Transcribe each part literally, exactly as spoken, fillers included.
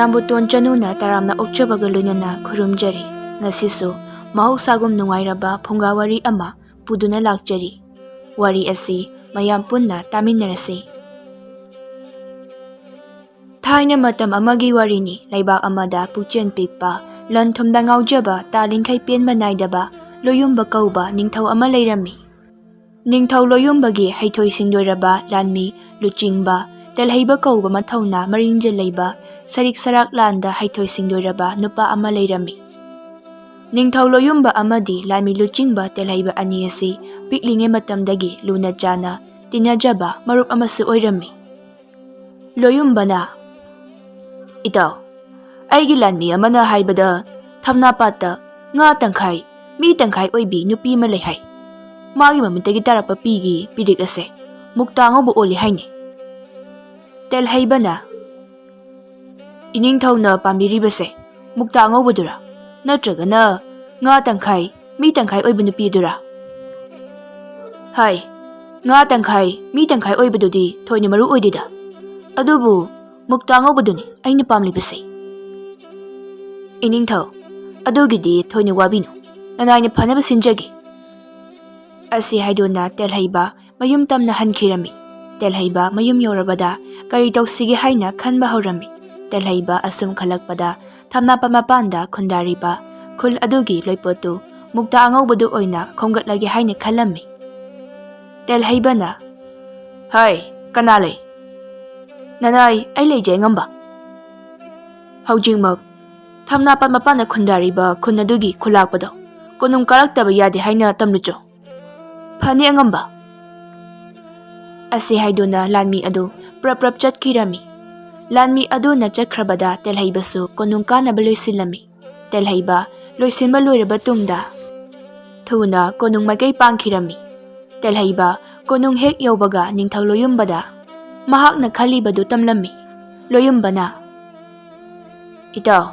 ꯅꯥꯝꯕꯨꯇꯣꯟ ꯆꯅꯨꯅ ꯇꯔꯥꯝꯅ ꯑꯣꯛꯆꯕꯒ ꯂꯣꯏꯅꯅ ꯈꯨꯔꯨꯝꯖꯔꯤ꯫ ꯉꯁꯤꯁꯨ ꯃꯍꯧꯁꯥꯒꯨꯝ ꯅꯨꯡꯉꯥꯏꯔꯕ ꯐꯨꯡꯒꯥ ꯋꯥꯔꯤ ꯑꯃ ꯄꯨꯗꯨꯅ ꯂꯥꯛꯆꯔꯤ꯫ ꯋꯥꯔꯤ ꯑꯁꯤ ꯃꯌꯥꯝ ꯄꯨꯟꯅ ꯇꯥꯃꯤꯟꯅꯔꯁꯤ꯫ ꯊꯥꯏꯅ ꯃꯇꯝ ꯑꯃꯒꯤ ꯋꯥꯔꯤꯅꯤ꯫ ꯂꯩꯕꯥꯛ ꯑꯃꯗ ꯄꯨꯛꯆꯦꯜ ꯄꯤꯛꯄ, ꯂꯟ ꯊꯨꯝꯗ ꯉꯥꯎꯖꯕ, ꯇꯥꯜꯂꯤꯡꯈꯩ ꯄꯦꯟꯕ ꯅꯥꯏꯗꯕ ꯂꯣꯌꯨꯝꯕ ꯀꯧꯕ ꯅꯤꯡꯊꯧ ꯑꯃ ꯂꯩꯔꯝꯃꯤ꯫ ꯅꯤꯡꯊꯧ ꯂꯣꯌꯨꯝꯕꯒꯤ ꯍꯩꯊꯣꯏ ꯁꯤꯡꯊꯣꯏꯔꯕ ꯂꯥꯟꯃꯤ ꯂꯨꯆꯤꯡꯕ ꯇꯦꯜꯍꯩꯕ ꯀꯧꯕ ꯃꯊꯧꯅꯥ ꯃꯔꯤꯡꯖꯦꯜ ꯂꯩꯕ ꯁꯔꯤꯛ ꯁꯔꯥꯛ ꯂꯥꯟꯗ ꯍꯩꯊꯣꯏ ꯁꯤꯡꯊꯣꯏꯔꯕ ꯅꯨꯄꯥ ꯑꯃ ꯂꯩꯔꯝꯃꯤ꯫ ꯅꯤꯡꯊꯧ ꯂꯣꯌꯨꯝꯕ ꯑꯃꯗꯤ ꯂꯥꯟꯃꯤ ꯂꯨꯆꯤꯡꯕ ꯇꯦꯜꯍꯩꯕ ꯑꯅꯤ ꯑꯁꯤ ꯄꯤꯛꯂꯤꯉꯩ ꯃꯇꯝꯗꯒꯤ ꯂꯨꯅ ꯆꯥꯟꯅ ꯇꯤꯟꯅꯖꯕ ꯃꯔꯨꯞ ꯑꯃꯁꯨ ꯑꯣꯏꯔꯝꯃꯤ꯫ ꯂꯣꯌꯨꯝꯕꯅ, "ꯏꯇꯥꯎ, ꯑꯩꯒꯤ ꯂꯥꯟꯃꯤ ꯑꯃꯅ ꯍꯥꯏꯕꯗ ꯊꯝꯅꯥꯄꯥꯠꯇ ꯉꯥ ꯇꯪꯈꯥꯏ, ꯃꯤ ꯇꯪꯈꯥꯏ ꯑꯣꯏꯕꯤ ꯅꯨꯄꯤ ꯑꯃ ꯂꯩ ꯍꯥꯏ꯫ ꯃꯥꯒꯤ ꯃꯃꯤꯠꯇꯒꯤ ꯇꯥꯔꯛꯄ ꯄꯤꯒꯤ ꯄꯤꯔꯤꯛ ꯑꯁꯦ ꯃꯨꯛꯇꯥ ꯑꯉꯧꯕ ꯑꯣꯜꯂꯤ ꯍꯥꯏꯅꯦ꯫" ꯇꯦꯜꯍꯩꯕꯅ, "ꯏꯅꯤꯡꯊꯧꯅ ꯄꯥꯝꯕꯤꯔꯤꯕꯁꯦ ꯃꯨꯛꯇꯥ ꯑꯉꯧꯕꯗꯨꯔꯥ? ꯅꯠꯇ꯭ꯔꯒꯅ ꯉꯥ ꯇꯪꯈꯥꯏ, ꯃꯤ ꯇꯪꯈꯥꯏ ꯑꯣꯏꯕ ꯅꯨꯄꯤꯗꯨꯔꯥ?" "ꯍꯥꯏ, ꯉꯥ ꯇꯪꯈꯥꯏ, ꯃꯤ ꯇꯪꯈꯥꯏ ꯑꯣꯏꯕꯗꯨꯗꯤ ꯊꯣꯏꯅ ꯃꯔꯨ ꯑꯣꯏꯗꯦꯗ꯫ ꯑꯗꯨꯕꯨ ꯃꯨꯛꯇꯥ ꯑꯉꯧꯕꯗꯨꯅꯤ ꯑꯩꯅ ꯄꯥꯝꯂꯤꯕꯁꯦ꯫" "ꯏꯅꯤꯡꯊꯧ, ꯑꯗꯨꯒꯤꯗꯤ ꯊꯣꯏꯅ ꯋꯥꯕꯤꯅꯨ꯫ ꯅꯅꯥꯏꯅ ꯐꯅꯕ ꯁꯤꯟꯖꯒꯦ꯫" ꯑꯁꯤ ꯍꯥꯏꯗꯨꯅ ꯇꯦꯜꯍꯩꯕ ꯃꯌꯨꯝ ꯇꯝꯅ ꯍꯟꯈꯤꯔꯝꯃꯤ꯫ ꯇꯦꯜꯍꯩꯕ ꯃꯌꯨꯝ ꯌꯧꯔꯕꯗ ꯀꯔꯤ ꯇꯧꯁꯤꯒꯦ ꯍꯥꯏꯅ ꯈꯟꯕ ꯍꯧꯔꯝꯃꯤ꯫ ꯇꯦꯜꯍꯩꯕ ꯑꯁꯨꯝ ꯈꯜꯂꯛꯄꯗ ꯊꯝꯅꯥꯄꯥꯠ ꯃꯄꯥꯟꯗ ꯈꯨꯟꯗꯥꯔꯤꯕ ꯈꯨꯜ ꯑꯗꯨꯒꯤ ꯂꯣꯏꯄꯣꯠꯇꯨ ꯃꯨꯛꯇꯥ ꯑꯉꯧꯕꯗꯨ ꯑꯣꯏꯅ ꯈꯣꯝꯒꯠꯂꯒꯦ ꯍꯥꯏꯅ ꯈꯜꯂꯝꯃꯤ꯫ ꯇꯦꯜꯍꯩꯕꯅ, "ꯍꯥꯏ, ꯀꯅꯥ ꯂꯩ?" "ꯅꯅꯥꯏ, ꯑꯩ ꯂꯩꯖꯩ ꯑꯉꯝꯕ꯫ ꯍꯧꯖꯤꯛꯃꯛ ꯊꯝꯅꯥꯄꯥꯠ ꯃꯄꯥꯟꯗ ꯈꯨꯟꯗꯥꯔꯤꯕ ꯈꯨꯟ ꯑꯗꯨꯒꯤ ꯈꯨꯂꯥꯛꯄꯗꯣ ꯀꯣꯅꯨꯡ ꯀꯥꯔꯛꯇꯕ ꯌꯥꯗꯦ ꯍꯥꯏꯅ ꯇꯝꯂꯨꯆꯣ꯫" "ꯐꯅꯤ ꯑꯉꯝꯕ꯫" ꯑꯁꯤ ꯍꯥꯏꯗꯨꯅ ꯂꯥꯟꯃꯤ ꯑꯗꯨ ꯄ꯭ꯔꯞ ꯄ꯭ꯔꯞ ꯆꯠꯈꯤꯔꯝꯃꯤ꯫ ꯂꯥꯟꯃꯤ ꯑꯗꯨꯅ ꯆꯠꯈ꯭ꯔꯕꯗ ꯇꯦꯜꯍꯩꯕꯁꯨ ꯀꯣꯅꯨꯡ ꯀꯥꯅꯕ ꯂꯣꯏꯁꯤꯜꯂꯝꯃꯤ꯫ ꯇꯦꯜꯍꯩꯕ ꯂꯣꯏꯁꯤꯟꯕ ꯂꯣꯏꯔꯕ ꯇꯨꯡꯗ ꯊꯨꯅ ꯀꯣꯅꯨꯡ ꯃꯥꯏꯀꯩ ꯄꯥꯡꯈꯤꯔꯝꯃꯤ꯫ ꯇꯦꯜꯍꯩꯕ ꯀꯣꯅꯨꯡ ꯍꯦꯛ ꯌꯧꯕꯒ ꯅꯤꯡꯊꯧ ꯂꯣꯌꯨꯝꯕꯗ ꯃꯍꯥꯛꯅ ꯈꯜꯂꯤꯕꯗꯨ ꯇꯝꯂꯝꯃꯤ꯫ ꯂꯣꯌꯨꯝꯕꯅ, "ꯏꯇꯥꯎ,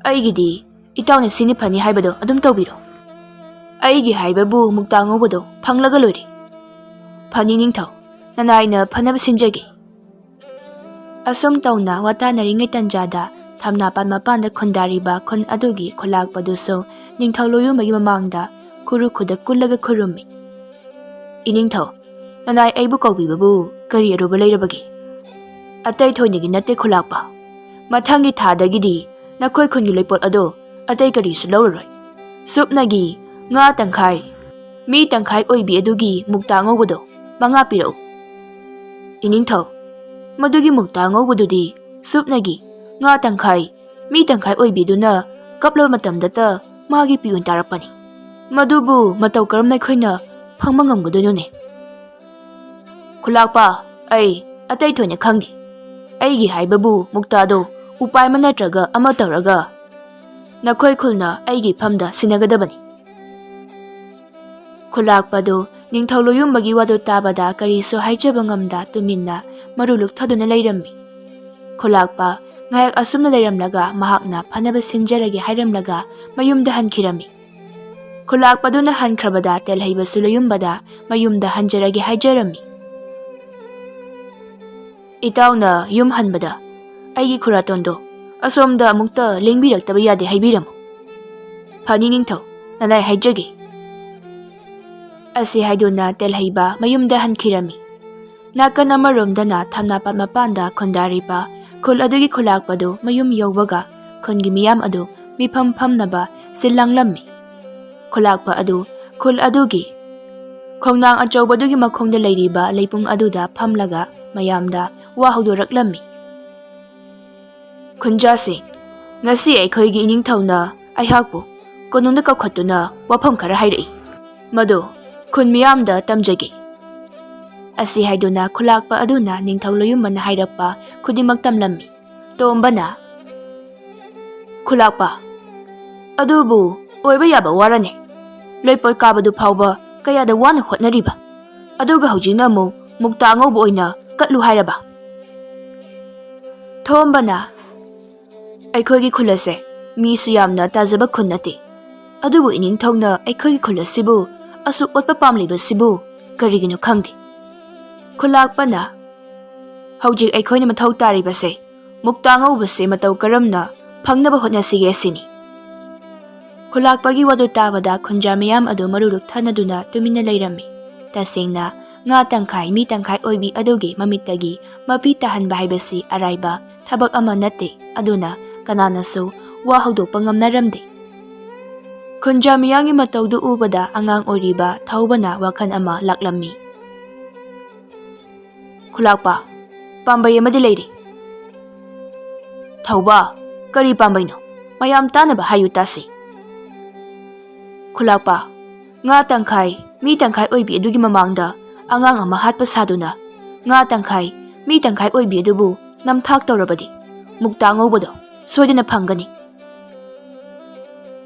ꯑꯩꯒꯤꯗꯤ ꯏꯇꯥꯎꯅ ꯁꯤꯅꯤ ꯐꯅꯤ ꯍꯥꯏꯕꯗꯣ ꯑꯗꯨꯝ ꯇꯧꯕꯤꯔꯣ꯫ ꯑꯩꯒꯤ ꯍꯥꯏꯕꯕꯨ ꯃꯨꯛꯇꯥ ꯉꯧꯕꯗꯣ ꯐꯪꯂꯒ ꯂꯣꯏꯔꯦ꯫ ꯐꯅꯤ ꯅꯤꯡꯊꯧ, ꯅꯅꯥꯏꯅ ꯐꯅꯕ ꯁꯤꯟꯖꯒꯦ꯫" ꯑꯁꯨꯝ ꯇꯧꯅ ꯋꯥꯇꯥꯅꯔꯤꯉꯩ ꯇꯟꯖꯥꯗ ꯊꯝꯅꯥꯄꯥꯠ ꯃꯄꯥꯟꯗ ꯈꯨꯟꯗꯥꯔꯤꯕ ꯈꯨꯟ ꯑꯗꯨꯒꯤ ꯈꯨꯂꯥꯛꯄꯗꯨꯁꯨ ꯅꯤꯡꯊꯧ ꯂꯣꯌꯨꯝꯕꯒꯤ ꯃꯃꯥꯡꯗ ꯈꯨꯔꯨ ꯈꯨꯗ ꯀꯨꯜꯂꯒ ꯈꯨꯔꯨꯝꯃꯤ꯫ "ꯏꯅꯤꯡꯊꯧ, ꯅꯅꯥꯏ ꯑꯩꯕꯨ ꯀꯧꯕꯤꯕꯕꯨ ꯀꯔꯤ ꯑꯔꯨꯕ ꯂꯩꯔꯕꯒꯦ?" "ꯑꯇꯩ ꯊꯣꯏꯅꯒꯤ ꯅꯠꯇꯦ ꯈꯨꯂꯥꯛꯄ꯫ ꯃꯊꯪꯒꯤ ꯊꯥꯗꯒꯤꯗꯤ ꯅꯈꯣꯏ ꯈꯨꯟꯒꯤ ꯂꯩꯄꯣꯠ ꯑꯗꯣ ꯑꯇꯩ ꯀꯔꯤꯁꯨ ꯂꯧꯔꯔꯣꯏ꯫ ꯁꯨꯞꯅꯒꯤ ꯉꯥ ꯇꯪꯈꯥꯏ, ꯃꯤ ꯇꯪꯈꯥꯏ ꯑꯣꯏꯕꯤ ꯑꯗꯨꯒꯤ ꯃꯨꯛꯇꯥ ꯑꯉꯧꯕꯗꯣ ꯃꯉꯥ ꯄꯤꯔꯛꯎ꯫" "ꯏꯅꯤꯡꯊꯧ, ꯃꯗꯨꯒꯤ ꯃꯨꯛꯇꯥ ꯑꯉꯧꯕꯗꯨꯗꯤ ꯁꯨꯞꯅꯒꯤ ꯉꯥ ꯇꯪꯈꯥꯏ, ꯃꯤ ꯇꯪꯈꯥꯏ ꯑꯣꯏꯕꯤꯗꯨꯅ ꯀꯞꯂꯕ ꯃꯇꯝꯗꯇ ꯃꯥꯒꯤ ꯄꯤꯌꯣꯟ ꯇꯥꯔꯛꯄꯅꯤ꯫ ꯃꯗꯨꯕꯨ ꯃꯇꯧ ꯀꯔꯝꯅ ꯑꯩꯈꯣꯏꯅ ꯐꯪꯕ ꯉꯝꯒꯗꯣꯏꯅꯣꯅꯦ?" "ꯈꯨꯂꯥꯛꯄ, ꯑꯩ ꯑꯇꯩ ꯊꯣꯏꯅ ꯈꯪꯗꯦ꯫ ꯑꯩꯒꯤ ꯍꯥꯏꯕꯕꯨ ꯃꯨꯛꯇꯥꯗꯣ ꯎꯄꯥꯏ ꯑꯃ ꯅꯠꯇ꯭ꯔꯒ ꯑꯃ ꯇꯧꯔꯒ ꯅꯈꯣꯏ ꯈꯨꯜꯅ ꯑꯩꯒꯤ ꯏꯐꯝꯗ ꯁꯤꯟꯅꯒꯗꯕꯅꯤ꯫" ꯈꯨꯂꯥꯛꯄꯗꯨ ꯅꯤꯡꯊꯧ ꯂꯣꯌꯨꯝꯕꯒꯤ ꯋꯥꯗꯨ ꯇꯥꯕꯗ ꯀꯔꯤꯁꯨ ꯍꯥꯏꯖꯕ ꯉꯝꯗ ꯇꯨꯃꯤꯟꯅ ꯃꯔꯨ ꯂꯨꯛꯊꯗꯨꯅ ꯂꯩꯔꯝꯃꯤ꯫ ꯈꯨꯂꯥꯛꯄ ꯉꯥꯏꯍꯥꯛ ꯑꯁꯨꯝꯅ ꯂꯩꯔꯝꯂꯒ ꯃꯍꯥꯛꯅ ꯐꯅꯕ ꯁꯤꯟꯖꯔꯒꯦ ꯍꯥꯏꯔꯝꯂꯒ ꯃꯌꯨꯝꯗ ꯍꯟꯈꯤꯔꯝꯃꯤ꯫ ꯈꯨꯂꯥꯛꯄꯗꯨꯅ ꯍꯟꯈ꯭ꯔꯕꯗ ꯇꯦꯜꯍꯩꯕꯁꯨ ꯂꯣꯌꯨꯝꯕꯗ ꯃꯌꯨꯝꯗ ꯍꯟꯖꯔꯒꯦ ꯍꯥꯏꯖꯔꯝꯃꯤ꯫ "ꯏꯇꯥꯎꯅ ꯌꯨꯝ ꯍꯟꯕꯗ ꯑꯩꯒꯤ ꯈꯨꯔꯥꯇꯣꯟꯗꯣ ꯑꯁꯣꯝꯗ ꯑꯃꯨꯛꯇ ꯂꯦꯡꯕꯤꯔꯛꯇꯕ ꯌꯥꯗꯦ ꯍꯥꯏꯕꯤꯔꯝꯃꯨ꯫" "ꯐꯅꯤ ꯅꯤꯡꯊꯧ, ꯅꯅꯥꯏ ꯍꯥꯏꯖꯒꯦ꯫" ꯑꯁꯤ ꯍꯥꯏꯗꯨꯅ ꯇꯦꯜꯍꯩꯕ ꯃꯌꯨꯝꯗ ꯍꯟꯈꯤꯔꯝꯃꯤ꯫ ꯅꯥꯀꯟ ꯑꯃꯔꯣꯝꯗꯅ ꯊꯝꯅꯥꯄꯥꯠ ꯃꯄꯥꯟꯗ ꯈꯨꯟꯗꯥꯔꯤꯕ ꯈꯨꯜ ꯑꯗꯨꯒꯤ ꯈꯨꯂꯥꯛꯄꯗꯨ ꯃꯌꯨꯝ ꯌꯧꯕꯒ ꯈꯨꯟꯒꯤ ꯃꯤꯌꯥꯝ ꯑꯗꯨ ꯃꯤꯐꯝ ꯐꯝꯅꯕ ꯁꯤꯜ ꯂꯥꯡꯂꯝꯃꯤ꯫ ꯈꯨꯂꯥꯛꯄ ꯑꯗꯨ ꯈꯨꯜ ꯑꯗꯨꯒꯤ ꯈꯣꯡꯅꯥꯡ ꯑꯆꯧꯕꯗꯨꯒꯤ ꯃꯈꯣꯡꯗ ꯂꯩꯔꯤꯕ ꯂꯩꯄꯨꯡ ꯑꯗꯨꯗ ꯐꯝꯂꯒ ꯃꯌꯥꯝꯗ ꯋꯥ ꯍꯧꯗꯣꯔꯛꯂꯝꯃꯤ꯫ "ꯈꯨꯟꯖꯥꯁꯤꯡ, ꯉꯁꯤ ꯑꯩꯈꯣꯏꯒꯤ ꯏꯅꯤꯡꯊꯧꯅ ꯑꯩꯍꯥꯛꯄꯨ ꯀꯣꯅꯨꯡꯗ ꯀꯧꯈꯠꯇꯨꯅ ꯋꯥꯐꯝ ꯈꯔ ꯍꯥꯏꯔꯛꯏ꯫ ꯃꯗꯨ ꯈꯨꯟ ꯃꯤꯌꯥꯝꯗ ꯇꯝꯖꯒꯦ꯫" ꯑꯁꯤ ꯍꯥꯏꯗꯨꯅ ꯈꯨꯂꯥꯛꯄ ꯑꯗꯨꯅ ꯅꯤꯡꯊꯧ ꯂꯣꯌꯨꯝꯕꯅ ꯍꯥꯏꯔꯛꯄ ꯈꯨꯗꯤꯡꯃꯛ ꯇꯝꯂꯝꯃꯤ꯫ ꯇꯣꯝꯕꯅ, "ꯈꯨꯂꯥꯛꯄ, ꯑꯗꯨꯕꯨ ꯑꯣꯏꯕ ꯌꯥꯕ ꯋꯥꯔꯅꯦ꯫ ꯂꯣꯏꯄꯣꯠ ꯀꯥꯕꯗꯨ ꯐꯥꯎꯕ ꯀꯌꯥꯗ ꯋꯥꯅ ꯍꯣꯠꯅꯔꯤꯕ, ꯑꯗꯨꯒ ꯍꯧꯖꯤꯛꯅ ꯑꯃꯨꯛ ꯃꯨꯛꯇꯥ ꯑꯉꯧꯕ ꯑꯣꯏꯅ ꯀꯠꯂꯨ ꯍꯥꯏꯔꯕ?" ꯊꯣꯝꯕꯅ, "ꯑꯩꯈꯣꯏꯒꯤ ꯈꯨꯜ ꯑꯁꯦ ꯃꯤꯁꯨ ꯌꯥꯝꯅ ꯇꯥꯖꯕ ꯈꯨꯜ ꯅꯠꯇꯦ, ꯑꯗꯨꯕꯨ ꯏꯅꯤꯡꯊꯧꯅ ꯑꯩꯈꯣꯏꯒꯤ ꯈꯨꯜ ꯑꯁꯤꯕꯨ ꯑꯁꯨꯛ ꯑꯣꯠꯄ ꯄꯥꯝꯂꯤꯕꯁꯤꯕꯨ ꯀꯔꯤꯒꯤꯅꯣ ꯈꯪꯗꯦ꯫" ꯈꯨꯂꯥꯛꯄꯅ, "ꯍꯧꯖꯤꯛ ꯑꯩꯈꯣꯏꯅ ꯃꯊꯧ ꯇꯥꯔꯤꯕꯁꯦ ꯃꯨꯛꯇꯥ ꯉꯧꯕꯁꯦ ꯃꯇꯧ ꯀꯔꯝꯅ ꯐꯪꯅꯕ ꯍꯣꯠꯅꯁꯤꯒꯦ ꯁꯤꯅꯤ꯫ ꯈꯨꯂꯥꯛꯄꯒꯤ ꯋꯥꯗꯨ ꯇꯥꯕꯗ ꯈꯨꯟꯖꯥ ꯃꯤꯌꯥꯝ ꯑꯗꯨ ꯃꯔꯨ ꯂꯨꯛꯊꯅꯗꯨꯅ ꯇꯨꯃꯤꯟꯅ ꯂꯩꯔꯝꯃꯤ꯫ ꯇꯁꯦꯡꯅ ꯉꯥ ꯇꯪꯈꯥꯏ ꯃꯤ ꯇꯪꯈꯥꯏ ꯑꯣꯏꯕꯤ ꯑꯗꯨꯒꯤ ꯃꯃꯤꯠꯇꯒꯤ ꯃꯄꯤ ꯇꯥꯍꯟꯕ ꯍꯥꯏꯕꯁꯤ ꯑꯔꯥꯏꯕ ꯊꯕꯛ ꯑꯃ ꯅꯠꯇꯦ꯫ ꯑꯗꯨꯅ ꯀꯅꯥꯅꯁꯨ ꯋꯥ ꯍꯧꯗꯣꯛꯄ ꯉꯝꯅꯔꯝꯗꯦ꯫ ꯈꯨꯟꯖꯥ ꯃꯤꯌꯥꯝꯒꯤ ꯃꯇꯧꯗꯨ ꯎꯕꯗ ꯑꯉꯥꯡ ꯑꯣꯏꯔꯤꯕ ꯊꯧꯕꯅ ꯋꯥꯈꯜ ꯑꯃ ꯂꯥꯛꯂꯝꯃꯤ꯫ ꯈꯨꯂꯥꯛꯄ, ꯄꯥꯝꯕꯩ ꯑꯃꯗꯤ ꯂꯩꯔꯤ꯫ ꯊꯧꯕ, ꯀꯔꯤ ꯄꯥꯝꯕꯩꯅꯣ? ꯃꯌꯥꯝ ꯇꯥꯅꯕ ꯍꯥꯏꯌꯨ ꯇꯥꯁꯤ꯫ ꯈꯨꯂꯥꯛꯄ, ꯉꯥ ꯇꯪꯈꯥꯏ ꯃꯤ ꯇꯪꯈꯥꯏ ꯑꯣꯏꯕꯤ ꯑꯗꯨꯒꯤ ꯃꯃꯥꯡꯗ ꯑꯉꯥꯡ ꯑꯃ ꯍꯥꯠꯄ ꯁꯥꯗꯨꯅ ꯉꯥ ꯇꯪꯈꯥꯏ ꯃꯤ ꯇꯪꯈꯥꯏ ꯑꯣꯏꯕꯤ ꯑꯗꯨꯕꯨ ꯅꯝꯊꯥꯛ ꯇꯧꯔꯕꯗꯤ ꯃꯨꯛꯇꯥ ꯉꯧꯕꯗꯣ ꯁꯣꯏꯗꯅ ꯐꯪꯒꯅꯤ꯫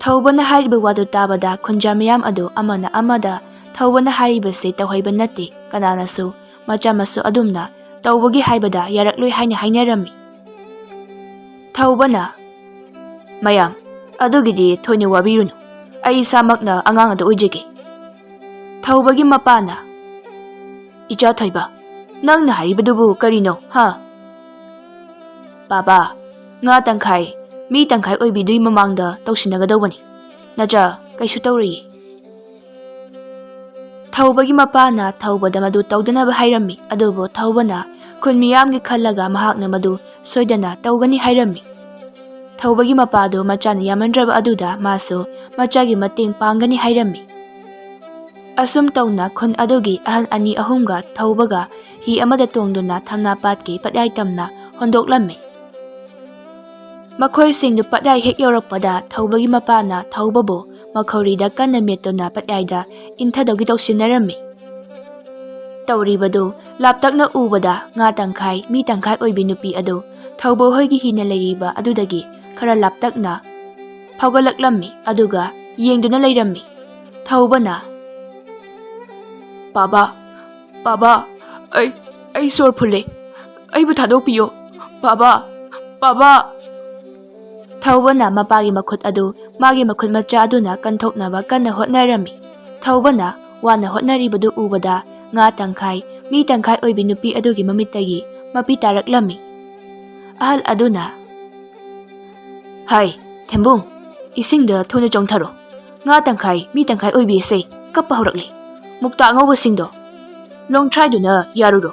ꯊꯧꯕꯅ ꯍꯥꯏꯔꯤꯕ ꯋꯥꯗꯨ ꯇꯥꯕꯗ ꯈꯨꯟꯖꯥ ꯃꯤꯌꯥꯝ ꯑꯗꯨ ꯑꯃꯅ ꯑꯃꯗ ꯊꯧꯕꯅ ꯍꯥꯏꯔꯤꯕꯁꯤ ꯇꯧꯍꯩꯕ ꯅꯠꯇꯦ, ꯀꯅꯥꯅꯁꯨ ꯃꯆꯥ ꯃꯁꯨ ꯑꯗꯨꯝꯅ ꯇꯧꯕꯒꯤ ꯍꯥꯏꯕꯗ ꯌꯥꯔꯛꯂꯣꯏ ꯍꯥꯏꯅ ꯍꯥꯏꯅꯔꯝꯃꯤ꯫ ꯊꯧꯕꯅ, "ꯃꯌꯥꯝ, ꯑꯗꯨꯒꯤꯗꯤ ꯊꯣꯏꯅ ꯋꯥꯕꯤꯔꯨꯅꯨ, ꯑꯩ ꯏꯁꯥꯃꯛꯅ ꯑꯉꯥꯡ ꯑꯗꯨ ꯑꯣꯏꯖꯒꯦ"꯫ ꯊꯧꯕꯒꯤ ꯃꯄꯥꯅ, "ꯏꯆꯥ ꯊꯣꯏꯕ, ꯅꯪꯅ ꯍꯥꯏꯔꯤꯕꯗꯨꯕꯨ ꯀꯔꯤꯅꯣ, ꯍꯥ?" "ꯄꯥꯕꯥ, ꯉꯥ ꯇꯪꯈꯥꯏ ꯃꯤ ꯇꯪꯈꯥꯏ ꯑꯣꯏꯕꯤꯗꯨꯒꯤ ꯃꯃꯥꯡꯗ ꯇꯧꯁꯤꯟꯅꯒꯗꯧꯕꯅꯤ꯫ ꯅꯆꯥ, ꯀꯩꯁꯨ ꯇꯧꯔꯣꯏꯌꯦ"꯫ ꯊꯧꯕꯒꯤ ꯃꯄꯥꯅ ꯊꯧꯕꯗ ꯃꯗꯨ ꯇꯧꯗꯅꯕ ꯍꯥꯏꯔꯝꯃꯤ, ꯑꯗꯨꯕꯨ ꯊꯧꯕꯅ ꯈꯨꯟ ꯃꯤꯌꯥꯝꯒꯤ ꯈꯜꯂꯒ ꯃꯍꯥꯛꯅ ꯃꯗꯨ ꯁꯣꯏꯗꯅ ꯇꯧꯒꯅꯤ ꯍꯥꯏꯔꯝꯃꯤ꯫ ꯊꯧꯕꯒꯤ ꯃꯄꯥꯗꯨ ꯃꯆꯥꯅ ꯌꯥꯝꯃꯟꯗ꯭ꯔꯕ ꯑꯗꯨꯗ ꯃꯥꯁꯨ ꯃꯆꯥꯒꯤ ꯃꯇꯦꯡ ꯄꯥꯡꯒꯅꯤ ꯍꯥꯏꯔꯝꯃꯤ꯫ ꯑꯁꯨꯝ ꯇꯧꯅ ꯈꯨꯟ ꯑꯗꯨꯒꯤ ꯑꯍꯜ ꯑꯅꯤ ꯑꯍꯨꯝꯒ ꯊꯧꯕꯒ ꯍꯤ ꯑꯃꯗ ꯇꯣꯡꯗꯨꯅ ꯊꯝꯅꯥ ꯄꯥꯠꯀꯤ ꯄꯠꯌꯥꯏ ꯇꯝꯅ ꯍꯣꯟꯗꯣꯛꯂꯝꯃꯤ꯫ ꯃꯈꯣꯏꯁꯤꯡꯗꯨ ꯄꯠꯌꯥꯏ ꯍꯦꯛ ꯌꯧꯔꯛꯄꯗ ꯊꯧꯕꯒꯤ ꯃꯄꯥꯅ ꯊꯧꯕꯕꯨ ꯃꯈꯧꯔꯤꯗ ꯀꯟꯅ ꯃꯦꯠꯇꯨꯅ ꯄꯠꯌꯥꯏꯗ ꯏꯟꯊꯗꯧꯒꯤ ꯇꯧꯁꯤꯟꯅꯔꯝꯃꯤ꯫ ꯇꯧꯔꯤꯕꯗꯨ ꯂꯥꯞꯇꯛꯅ ꯎꯕꯗ ꯉꯥ ꯇꯪꯈꯥꯏ ꯃꯤ ꯇꯪꯈꯥꯏ ꯑꯣꯏꯕꯤ ꯅꯨꯄꯤ ꯑꯗꯨ ꯊꯧꯕ ꯍꯣꯏꯒꯤ ꯍꯤꯅ ꯂꯩꯔꯤꯕ ꯑꯗꯨꯗꯒꯤ ꯈꯔ ꯂꯥꯞꯇꯛꯅ ꯐꯥꯎꯒꯠꯂꯛꯂꯝꯃꯤ, ꯑꯗꯨꯒ ꯌꯦꯡꯗꯨꯅ ꯂꯩꯔꯝꯃꯤ꯫ ꯊꯧꯕꯅ, "ꯄꯥꯕꯥ, ꯄꯥꯕꯥ, ꯑꯩ, ꯑꯩ ꯁꯣꯔ ꯐꯨꯜꯂꯦ꯫ ꯑꯩꯕꯨ ꯊꯥꯗꯣꯛꯄꯤꯌꯣ꯫ ꯄꯥꯕꯥ, ꯄꯥꯕꯥ!" ꯊꯧꯕꯅ ꯃꯄꯥꯒꯤ ꯃꯈꯨꯠ ꯑꯗꯨ ꯃꯥꯒꯤ ꯃꯈꯨꯠ ꯃꯆꯥ ꯑꯗꯨꯅ ꯀꯟꯊꯣꯛꯅꯕ ꯀꯟꯅ ꯍꯣꯠꯅꯔꯝꯃꯤ꯫ ꯊꯧꯕꯅ ꯋꯥꯅ ꯍꯣꯠꯅꯔꯤꯕꯗꯨ ꯎꯕꯗ ꯉꯥ ꯇꯪꯈꯥꯏ ꯃꯤ ꯇꯪꯈꯥꯏ ꯑꯣꯏꯕꯤ ꯅꯨꯄꯤ ꯑꯗꯨꯒꯤ ꯃꯃꯤꯠꯇꯒꯤ ꯃꯄꯤ ꯇꯥꯔꯛꯂꯝꯃꯤ꯫ ꯑꯍꯜ ꯑꯗꯨꯅ, "ꯍꯥꯏ, ꯊꯦꯝꯕꯨꯡ, ꯏꯁꯤꯡꯗ ꯊꯨꯅ ꯆꯣꯡꯊꯔꯣ꯫ ꯉꯥ ꯇꯪꯈꯥꯏ, ꯃꯤ ꯇꯪꯈꯥꯏ ꯑꯣꯏꯕꯤꯁꯦ ꯀꯞꯄ ꯍꯧꯔꯛꯂꯦ꯫ ꯃꯨꯛꯇꯥ ꯑꯉꯧꯕꯁꯤꯡꯗꯣ ꯂꯣꯡꯊ꯭ꯔꯥꯏꯗꯨꯅ ꯌꯥꯔꯨꯔꯣ꯫"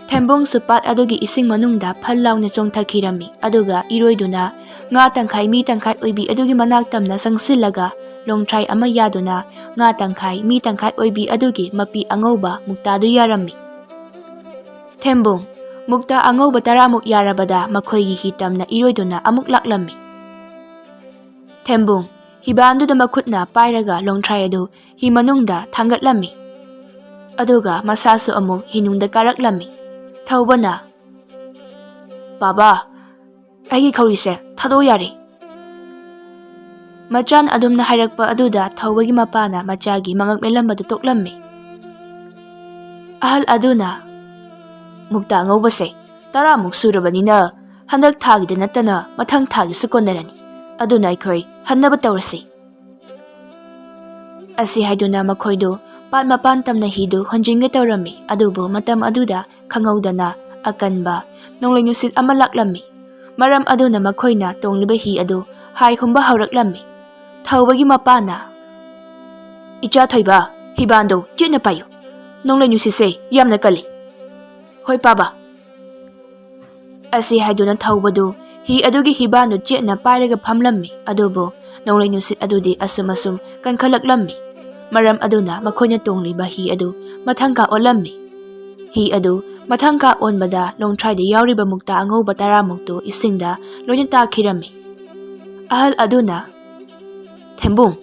ꯊꯦꯝꯕꯨꯡꯁꯨ ꯄꯥꯠ ꯑꯗꯨꯒꯤ ꯏꯁꯤꯡ ꯃꯅꯨꯡꯗ ꯐꯜ ꯂꯥꯎꯅ ꯆꯣꯡꯊꯈꯤꯔꯝꯃꯤ, ꯑꯗꯨꯒ ꯏꯔꯣꯏꯗꯨꯅ ꯉꯥ ꯇꯪꯈꯥꯏ, ꯃꯤ ꯇꯪꯈꯥꯏ ꯑꯣꯏꯕꯤ ꯑꯗꯨꯒꯤ ꯃꯅꯥꯛ ꯇꯝꯅ ꯆꯪꯁꯤꯜꯂꯒ ꯂꯣꯡꯊ꯭ꯔꯥꯏ ꯑꯃ ꯌꯥꯗꯨꯅ ꯉꯥ ꯇꯪꯈꯥꯏ, ꯃꯤ ꯇꯪꯈꯥꯏ ꯑꯣꯏꯕꯤ ꯑꯗꯨꯒꯤ ꯃꯄꯤ ꯑꯉꯧꯕ ꯃꯨꯛꯇꯥꯗꯨ ꯌꯥꯔꯝꯃꯤ꯫ ꯊꯦꯝꯕꯨꯡ, ꯃꯨꯛꯇꯥ ꯑꯉꯧꯕ ꯇꯔꯥꯃꯨꯛ ꯌꯥꯔꯕꯗ ꯃꯈꯣꯏꯒꯤ ꯍꯤ ꯇꯝꯅ ꯏꯔꯣꯏꯗꯨꯅ ꯑꯃꯨꯛ ꯂꯥꯛꯂꯝꯃꯤ꯫ ꯊꯦꯝꯕꯨꯡ, ꯍꯤꯕꯥꯟꯗꯨꯗ ꯃꯈꯨꯠꯅ ꯄꯥꯏꯔꯒ ꯂꯣꯡꯊ꯭ꯔꯥꯏ ꯑꯗꯨ ꯍꯤ ꯃꯅꯨꯡꯗ ꯊꯥꯡꯒꯠꯂꯝꯃꯤ꯫ ꯑꯗꯨꯒ ꯃꯁꯥꯁꯨ ꯑꯃꯨꯛ ꯍꯤꯅꯨꯡꯗ ꯀꯥꯔꯛꯂꯝꯃꯤ꯫ ꯊꯧꯕꯅ, "ꯕꯥꯕꯥ, ꯑꯩꯒꯤ ꯈꯧꯔꯤꯁꯦ ꯊꯥꯗꯣꯛꯑꯣ ꯌꯥꯔꯦ꯫" ꯃꯆꯥꯟ ꯑꯗꯨꯝꯅ ꯍꯥꯏꯔꯛꯄ ꯑꯗꯨꯗ ꯊꯧꯕꯒꯤ ꯃꯄꯥꯅ ꯃꯆꯥꯒꯤ ꯃꯉꯛ ꯃꯦꯜꯂꯝꯕꯗꯨ ꯇꯣꯛꯂꯝꯃꯤ꯫ ꯑꯍꯜ ꯑꯗꯨꯅ, "ꯃꯨꯛꯇꯥ ꯑꯉꯧꯕꯁꯦ ꯇꯔꯥꯃꯨꯛ ꯁꯨꯔꯕꯅꯤꯅ ꯍꯟꯗꯛ ꯊꯥꯒꯤꯗ ꯅꯠꯇꯅ ꯃꯊꯪ ꯊꯥꯒꯤꯁꯨ ꯀꯣꯟꯅꯔꯅꯤ꯫ ꯑꯗꯨꯅ ꯑꯩꯈꯣꯏ ꯍꯟꯅꯕ ꯇꯧꯔꯁꯤ꯫" ꯑꯁꯤ ꯍꯥꯏꯗꯨꯅ ꯃꯈꯣꯏꯗꯨ ꯄꯥꯠ ꯃꯄꯥꯟ ꯇꯝꯅ ꯍꯤꯗꯨ ꯍꯣꯟꯖꯤꯟꯒꯦ ꯇꯧꯔꯝꯃꯤ, ꯑꯗꯨꯕꯨ ꯃꯇꯝ ꯑꯗꯨꯗ ꯈꯪꯍꯧꯗꯅ ꯑꯀꯟꯕ ꯅꯣꯡꯂꯩ ꯅꯨꯡꯁꯤꯠ ꯑꯃ ꯂꯥꯛꯂꯝꯃꯤ꯫ ꯃꯔꯝ ꯑꯗꯨꯅ ꯃꯈꯣꯏꯅ ꯇꯣꯡꯂꯤꯕ ꯍꯤ ꯑꯗꯨ ꯍꯥꯏ ꯍꯨꯝꯕ ꯍꯧꯔꯛꯂꯝꯃꯤ꯫ ꯊꯧꯕꯒꯤ ꯃꯄꯥꯅ, "ꯏꯆꯥ ꯊꯣꯏꯕ, ꯍꯤꯕꯥꯟꯗꯨ ꯆꯦꯠꯅ ꯄꯥꯏꯌꯨ꯫ ꯅꯣꯡꯂꯩ ꯅꯨꯡꯁꯤꯠꯁꯦ ꯌꯥꯝꯅ ꯀꯜꯂꯤ꯫" "ꯍꯣꯏ ꯄꯥꯕ꯫" ꯑꯁꯤ ꯍꯥꯏꯗꯨꯅ ꯊꯧꯕꯗꯨ ꯍꯤ ꯑꯗꯨꯒꯤ ꯍꯤꯕꯥꯟꯗꯨ ꯆꯦꯠꯅ ꯄꯥꯏꯔꯒ ꯐꯝꯂꯝꯃꯤ, ꯑꯗꯨꯕꯨ ꯅꯣꯡꯂꯩ ꯅꯨꯡꯁꯤꯠ ꯑꯗꯨꯗꯤ ꯑꯁꯨꯝ ꯑꯁꯨꯝ ꯀꯟꯈꯠꯂꯛꯂꯝꯃꯤ꯫ ꯃꯔꯝ ꯑꯗꯨꯅ ꯃꯈꯣꯏꯅ ꯇꯣꯡꯂꯤꯕ ꯍꯤ ꯑꯗꯨ ꯃꯊꯪ ꯀꯥ ꯑꯣꯜꯂꯝꯃꯤ꯫ ꯍꯤ ꯑꯗꯨ ꯃꯊꯪ ꯀꯥ ꯑꯣꯟꯕꯗ ꯂꯣꯡꯊ꯭ꯔꯥꯏꯗ ꯌꯥꯎꯔꯤꯕ ꯃꯨꯛꯇꯥ ꯑꯉꯧꯕ ꯇꯔꯥꯃꯨꯛꯇꯨ ꯏꯁꯤꯡꯗ ꯂꯣꯏꯅ ꯇꯥꯈꯤꯔꯝꯃꯤ꯫ ꯑꯍꯜ ꯑꯗꯨꯅ, "ꯊꯦꯝꯕꯨꯡ,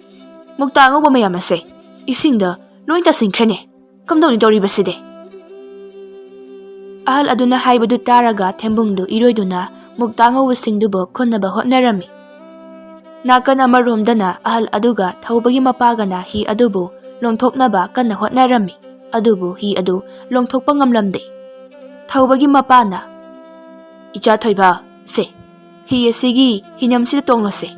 ꯃꯨꯛꯇꯥ ꯑꯉꯧꯕ ꯃꯌꯥꯝ ꯑꯁꯦ ꯏꯁꯤꯡꯗ ꯂꯣꯏ ꯇꯥꯁꯤꯟꯈ꯭ꯔꯦꯅꯦ꯫ ꯀꯝꯗꯧꯅꯤ ꯇꯧꯔꯤꯕꯁꯤꯗꯤ?" ꯑꯍꯜ ꯑꯗꯨꯅ ꯍꯥꯏꯕꯗꯨ ꯇꯥꯔꯒ ꯊꯦꯝꯕꯨꯡꯗꯨ ꯏꯔꯣꯏꯗꯨꯅ ꯃꯨꯛꯇꯥ ꯉꯧꯕꯁꯤꯡꯗꯨꯕꯨ ꯈꯨꯟꯅꯕ ꯍꯣꯠꯅꯔꯝꯃꯤ꯫ ꯅꯥꯀꯟ ꯑꯃꯔꯣꯝꯗꯅ ꯑꯍꯜ ꯑꯗꯨꯒ ꯊꯧꯕꯒꯤ ꯃꯄꯥꯒꯅ ꯍꯤ ꯑꯗꯨꯕꯨ ꯂꯣꯡꯊꯣꯛꯅꯕ ꯀꯟꯅ ꯍꯣꯠꯅꯔꯝꯃꯤ, ꯑꯗꯨꯕꯨ ꯍꯤ ꯑꯗꯨ ꯂꯣꯡꯊꯣꯛꯄ ꯉꯝꯂꯝꯗꯦ꯫ ꯊꯧꯕꯒꯤ ꯃꯄꯥꯅ, "ꯏꯆꯥ ꯊꯣꯏꯕ, ꯁꯦ, ꯍꯤ ꯑꯁꯤꯒꯤ ꯍꯤꯅꯝꯁꯤꯗ ꯇꯣꯡꯂꯁꯦ꯫"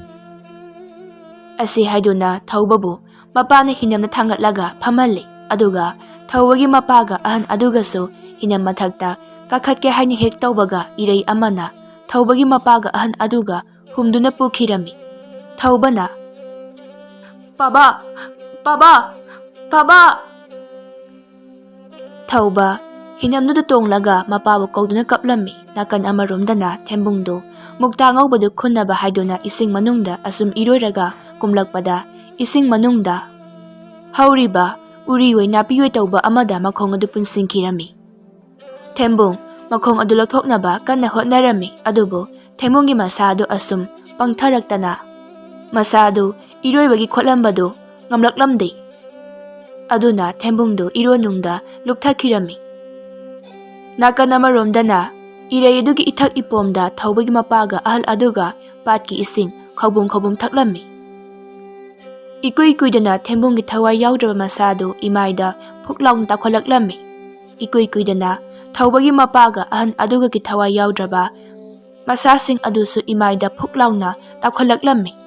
ꯑꯁꯤ ꯍꯥꯏꯗꯨꯅ ꯊꯧꯕꯕꯨ ꯃꯄꯥꯅ ꯍꯤꯅꯝꯗ ꯊꯥꯡꯒꯠꯂꯒ ꯐꯝꯍꯜꯂꯤ, ꯑꯗꯨꯒ ꯊꯧꯕꯒꯤ ꯃꯄꯥꯒ ꯑꯍꯟ ꯑꯗꯨꯒꯁꯨ ꯍꯤꯅꯝ ꯃꯊꯛꯇ ꯀꯥꯈꯠꯀꯦ ꯍꯥꯏꯅ ꯍꯦꯛ ꯇꯧꯕꯒ ꯏꯔꯩ ꯑꯃꯅ ꯊꯧꯕꯒꯤ ꯃꯄꯥꯒ ꯑꯍꯟ ꯑꯗꯨꯒ ꯍꯨꯝꯗꯨꯅ ꯄꯨꯈꯤꯔꯝꯃꯤ꯫ ꯊꯧꯕꯅ, "ꯄꯥꯕꯥ! ꯄꯥꯕꯥ! ꯄꯥꯕꯥ!" ꯊꯧꯕ ꯍꯤꯅꯝꯗꯨꯗ ꯇꯣꯡꯂꯒ ꯃꯄꯥꯕꯨ ꯀꯧꯗꯨꯅ ꯀꯞꯂꯝꯃꯤ꯫ ꯅꯥꯀꯟ ꯑꯃꯔꯣꯝꯗꯅ ꯊꯦꯝꯕꯨꯡꯗꯨ ꯃꯨꯛꯇꯥ ꯉꯧꯕꯗꯨ ꯈꯨꯟꯅꯕ ꯍꯥꯏꯗꯨꯅ ꯏꯁꯤꯡ ꯃꯅꯨꯡꯗ ꯑꯁꯨꯝ ꯏꯔꯣꯏꯔꯒ ꯀꯨꯝꯂꯛꯄꯗ, ꯏꯁꯤꯡ ꯃꯅꯨꯡꯗ ꯍꯧꯔꯤꯕ ꯎꯔꯤꯑꯣꯏ ꯅꯥꯄꯤꯑꯣꯏ ꯇꯧꯕ ꯑꯃꯗ ꯃꯈꯣꯡ ꯑꯗꯨ ꯄꯨꯟꯁꯤꯟꯈꯤꯔꯝꯃꯤ꯫ ꯊꯦꯝꯕꯨꯡ ꯃꯈꯣꯡ ꯑꯗꯨ ꯂꯧꯊꯣꯛꯅꯕ ꯀꯟꯅ ꯍꯣꯠꯅꯔꯝꯃꯤ, ꯑꯗꯨꯕꯨ ꯊꯦꯝꯕꯨꯡꯒꯤ ꯃꯁꯥ ꯑꯗꯨ ꯑꯁꯨꯝ ꯄꯪꯊꯔꯛꯇꯅ ꯃꯁꯥ ꯑꯗꯨ ꯏꯔꯣꯏꯕꯒꯤ ꯈꯣꯠꯂꯝꯕꯗꯨ ꯉꯝꯂꯛꯂꯝꯗꯦ꯫ ꯑꯗꯨꯅ ꯊꯦꯝꯕꯨꯡꯗꯨ ꯏꯔꯣꯟꯅꯨꯡꯗ ꯂꯨꯞꯊꯈꯤꯔꯝꯃꯤ꯫ ꯅꯥꯀꯟ ꯑꯃꯔꯣꯝꯗꯅ ꯏꯔꯩ ꯑꯗꯨꯒꯤ ꯏꯊꯛ ꯏꯄꯣꯝꯗ ꯊꯧꯕꯒꯤ ꯃꯄꯥꯒ ꯑꯍꯜ ꯑꯗꯨꯒ ꯄꯥꯠꯀꯤ ꯏꯁꯤꯡ ꯈꯧꯕꯨꯝ ꯈꯧꯕꯨꯝ ꯊꯛꯂꯝꯃꯤ꯫ ꯏꯀꯨꯏ ꯀꯨꯏꯗꯅ ꯊꯦꯝꯕꯨꯡꯒꯤ ꯊꯋꯥꯏ ꯌꯥꯎꯗ꯭ꯔꯕ ꯃꯁꯥꯗꯨ ꯏꯃꯥꯏꯗ ꯐꯨꯛ ꯂꯥꯎꯅ ꯇꯥꯎꯈꯠꯂꯛꯂꯝꯃꯤ꯫ ꯏꯀꯨꯏ ꯀꯨꯏꯗꯅ ꯊꯧꯕꯒꯤ ꯃꯄꯥꯒ ꯑꯍꯟ ꯑꯗꯨꯒꯒꯤ ꯊꯋꯥꯏ ꯌꯥꯎꯗ꯭ꯔꯕ ꯃꯁꯥꯁꯤꯡ ꯑꯗꯨꯁꯨ ꯏꯃꯥꯏꯗ ꯐꯨꯛ ꯂꯥꯎꯅ ꯇꯥꯎꯈꯠꯂꯛꯂꯝꯃꯤ꯫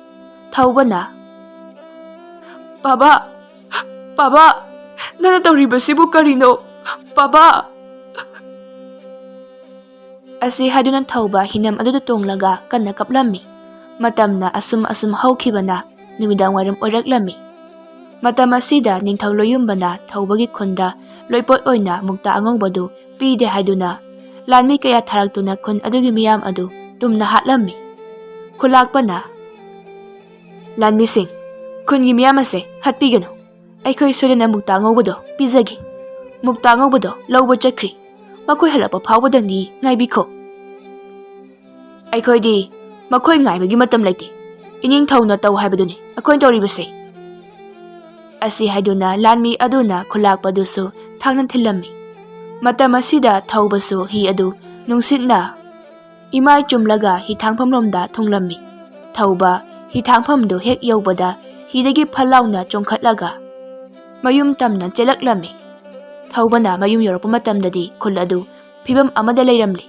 ꯊꯧꯕꯅ, "ꯄꯥꯕꯥ! ꯄꯥꯕꯥ! ꯅꯪꯅ ꯇꯧꯔꯤꯕꯁꯤꯕꯨ ꯀꯔꯤꯅꯣ? ꯄꯥꯕꯥ!" ꯑꯁꯤ ꯍꯥꯏꯗꯨꯅ ꯊꯧꯕ ꯍꯤꯅꯝ ꯑꯗꯨꯗ ꯇꯣꯡꯂꯒ ꯀꯟꯅ ꯀꯞꯂꯝꯃꯤ꯫ ꯃꯇꯝꯅ ꯑꯁꯨꯝ ꯑꯁꯨꯝ ꯍꯧꯈꯤꯕꯅ ꯅꯨꯃꯤꯗꯥꯡ ꯋꯥꯏꯔꯝ ꯑꯣꯏꯔꯛꯂꯝꯃꯤ꯫ ꯃꯇꯝ ꯑꯁꯤꯗ ꯅꯤꯡꯊꯧ ꯂꯣꯌꯨꯝꯕꯅ ꯊꯧꯕꯒꯤ ꯈꯨꯟꯗ ꯂꯣꯏꯄꯣꯠ ꯑꯣꯏꯅ ꯃꯨꯛꯇꯥ ꯑꯉꯧꯕꯗꯨ ꯄꯤꯗꯦ ꯍꯥꯏꯗꯨꯅ ꯂꯥꯟꯃꯤ ꯀꯌꯥ ꯊꯥꯔꯛꯇꯨꯅ ꯈꯨꯟ ꯑꯗꯨꯒꯤ ꯃꯤꯌꯥꯝ ꯑꯗꯨ ꯇꯨꯝꯅ ꯍꯥꯠꯂꯝꯃꯤ꯫ ꯈꯨꯂꯥꯛꯄꯅ, "ꯂꯥꯟꯃꯤꯁꯤꯡ, ꯈꯨꯟꯒꯤ ꯃꯤꯌꯥꯝ ꯑꯁꯦ ꯍꯥꯠꯄꯤꯒꯅꯨ꯫ ꯑꯩꯈꯣꯏ ꯁꯣꯏꯗꯅ ꯃꯨꯛꯇꯥ ꯑꯉꯧꯕꯗꯣ ꯄꯤꯖꯒꯦ꯫ ꯃꯨꯛꯇꯥ ꯑꯉꯧꯕꯗꯣ ꯂꯧꯕ ꯆꯠꯈ꯭ꯔꯤ꯫ ꯃꯈꯣꯏ ꯍꯜꯂꯛꯄ ꯐꯥꯎꯕꯗꯪꯗꯤ ꯉꯥꯏꯕꯤꯈꯣ꯫ ꯑꯩꯈꯣꯏꯗꯤ ꯃꯈꯣꯏ ꯉꯥꯏꯕꯒꯤ ꯃꯇꯝ ꯂꯩꯇꯦ꯫ ꯏꯅꯤꯡꯊꯧꯅ ꯇꯧ ꯍꯥꯏꯕꯗꯨꯅꯤ ꯑꯩꯈꯣꯏꯅ ꯇꯧꯔꯤꯕꯁꯦ," ꯑꯁꯤ ꯍꯥꯏꯗꯨꯅ ꯂꯥꯟꯃꯤ ꯑꯗꯨꯅ ꯈꯨꯂꯥꯛꯄꯗꯨꯁꯨ ꯊꯥꯡꯅ ꯊꯤꯜꯂꯝꯃꯤ꯫ ꯃꯇꯝ ꯑꯁꯤꯗ ꯊꯧꯕꯁꯨ ꯍꯤ ꯑꯗꯨ ꯅꯨꯡꯁꯤꯠꯅ ꯏꯃꯥꯏ ꯆꯨꯝꯂꯒ ꯍꯤꯊꯥꯡꯐꯝꯂꯣꯝꯗ ꯊꯨꯡꯂꯝꯃꯤ꯫ ꯊꯧꯕ ꯍꯤꯊꯥꯡꯐꯝꯗꯨ ꯍꯦꯛ ꯌꯧꯕꯗ ꯍꯤꯗꯒꯤ ꯐꯠ ꯂꯥꯎꯅ ꯆꯣꯡꯈꯠꯂꯒ ꯃꯌꯨꯝ ꯇꯝꯅ ꯆꯦꯜꯂꯛꯂꯝꯃꯤ꯫ ꯊꯧꯕꯅ ꯃꯌꯨꯝ ꯌꯧꯔꯛꯄ ꯃꯇꯝꯗꯗꯤ ꯈꯨꯜ ꯑꯗꯨ ꯐꯤꯕꯝ ꯑꯃꯗ ꯂꯩꯔꯝꯂꯤ꯫